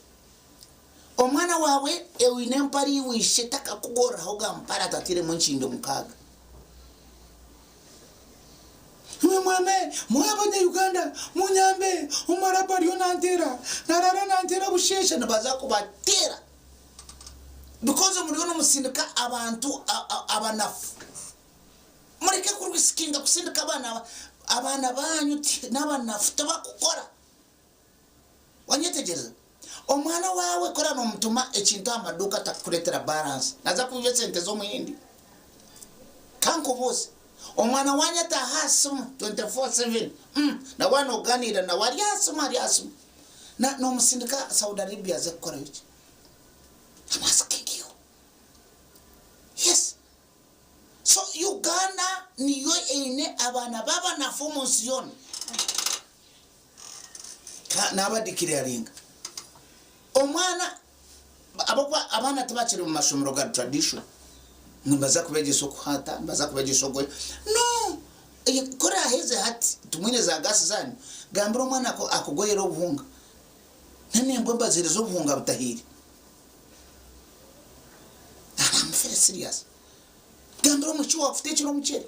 omwana waawe oine empare iwe ishe takakugorrahoga mpare atatairemu enkindo mukaaga. Imwe mwame mwe abanya Uganda munyambe omuharabu ariyo nanteera naraara nanteera busheesha nibaza kubateera. Because muriyo nimusindika abantu abanafu. Mureke kurisikinga kusindika abaana abaana banyu n'abanafu tibakukora. Wanyetegyereza? Omwana waawe ku oraba nomutuma ekintu aha maduuka atakukureetera balance naza kwiba esente z'omuhindi. Kankubuuze, omwana waanyu ataaha aha simu 24/7 umm na waaba nogaaniira nawe ari aha simu ari aha simu nomusindika Saudi Arabia aze kukorayo ki? I'm asking you. Yes. Twine abaana b'abanafu omu nsi yoona. Ka naabadeclaringa. Omwana, ahabw'okuba abaana tibakiri mu mashomero ga tradition, ngu nibaza kubegyesa okuhata, nibaza kubegyesa ogoya. No! Ku oraaheze hati, timwine za gaasi zaanyu, gambira omwana akugoyere obuhunga. N'embwa mbaziheereza obuhunga butahiire. I'm very serious. Gambira omwishiki waawe akuteekyere omuceeri.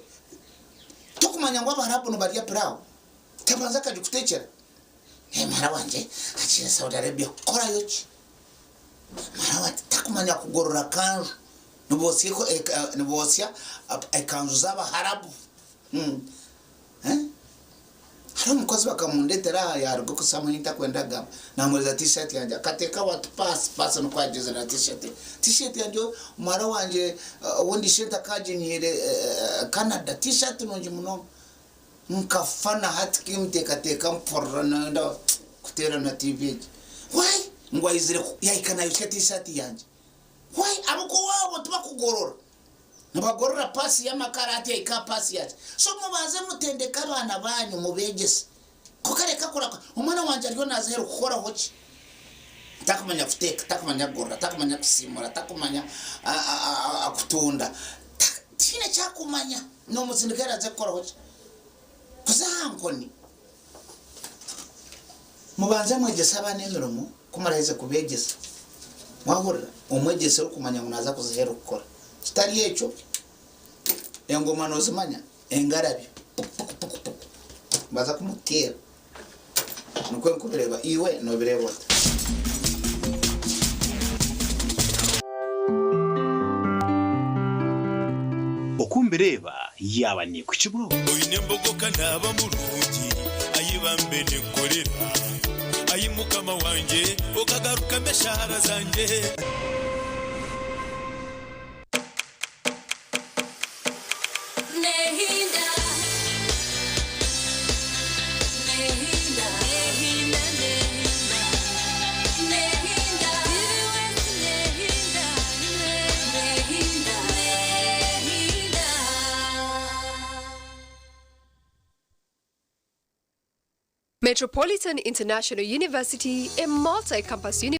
Tokumanya ngu Abaharabu nibarya pilau? Tabanza akagikuteekyera. Naye muhara wangye agiire Saudi Arabia kukorayo ki? Muhara wangye takumanya kugorora kanju. Nibotsya ekanju z'Abaharabu. Hariho omukozi bakamundetera aha yaruga okusamu ei ntakwenda kugamba namuhereza t-shirt yangye akateekaho ati pass pass nikwo agyezire na t-shirt ye. T-shirt yangye muhara wangye owundi ishent akaginyiire Canada t-shirt nungi munonga nkafa na hati kinteekateeka mpurira nayenda kuteera na TV egi why ngu aizire yahika nayosya t-shirt yangye why ahabw'okuba owaabo tibakugorora. Nibagorora paasi y'amakara hati yahika aha paasi yaki. So mubanze mutendeke abaana baanyu mubeegyese. Kwonka reka kuraka omwana wangye ariyo naaza aheeru kukoraho ki? Takumanya kuteeka, takumanya kugorora, takumanya kusiimura, takumanya kutunda, tihaine eki arikumanya. Noomutsindika aheeru aze kukoraho ki? Kuza aha nkoni. Mubanze mwegyese abaana emirimo, ku muraheze kubeegyesa, mwahurira omwegyese orikumanya ngu naaza kuza aheeru kukora. Kitari ekyo, engoma noozimanya, engarabyo, puku-puku-puku, nibaza kumuteera. Nikwo ndikubireeba. Iwe noobireeba ota? Oku mbireeba yaaba neekuhikibwaho. Oine embogo ka naaba murungi, ayi bambe ninkukorera, Ayi Mukama wangye, okagarukamu eshaara zangye. Metropolitan International University, a multi-campus university.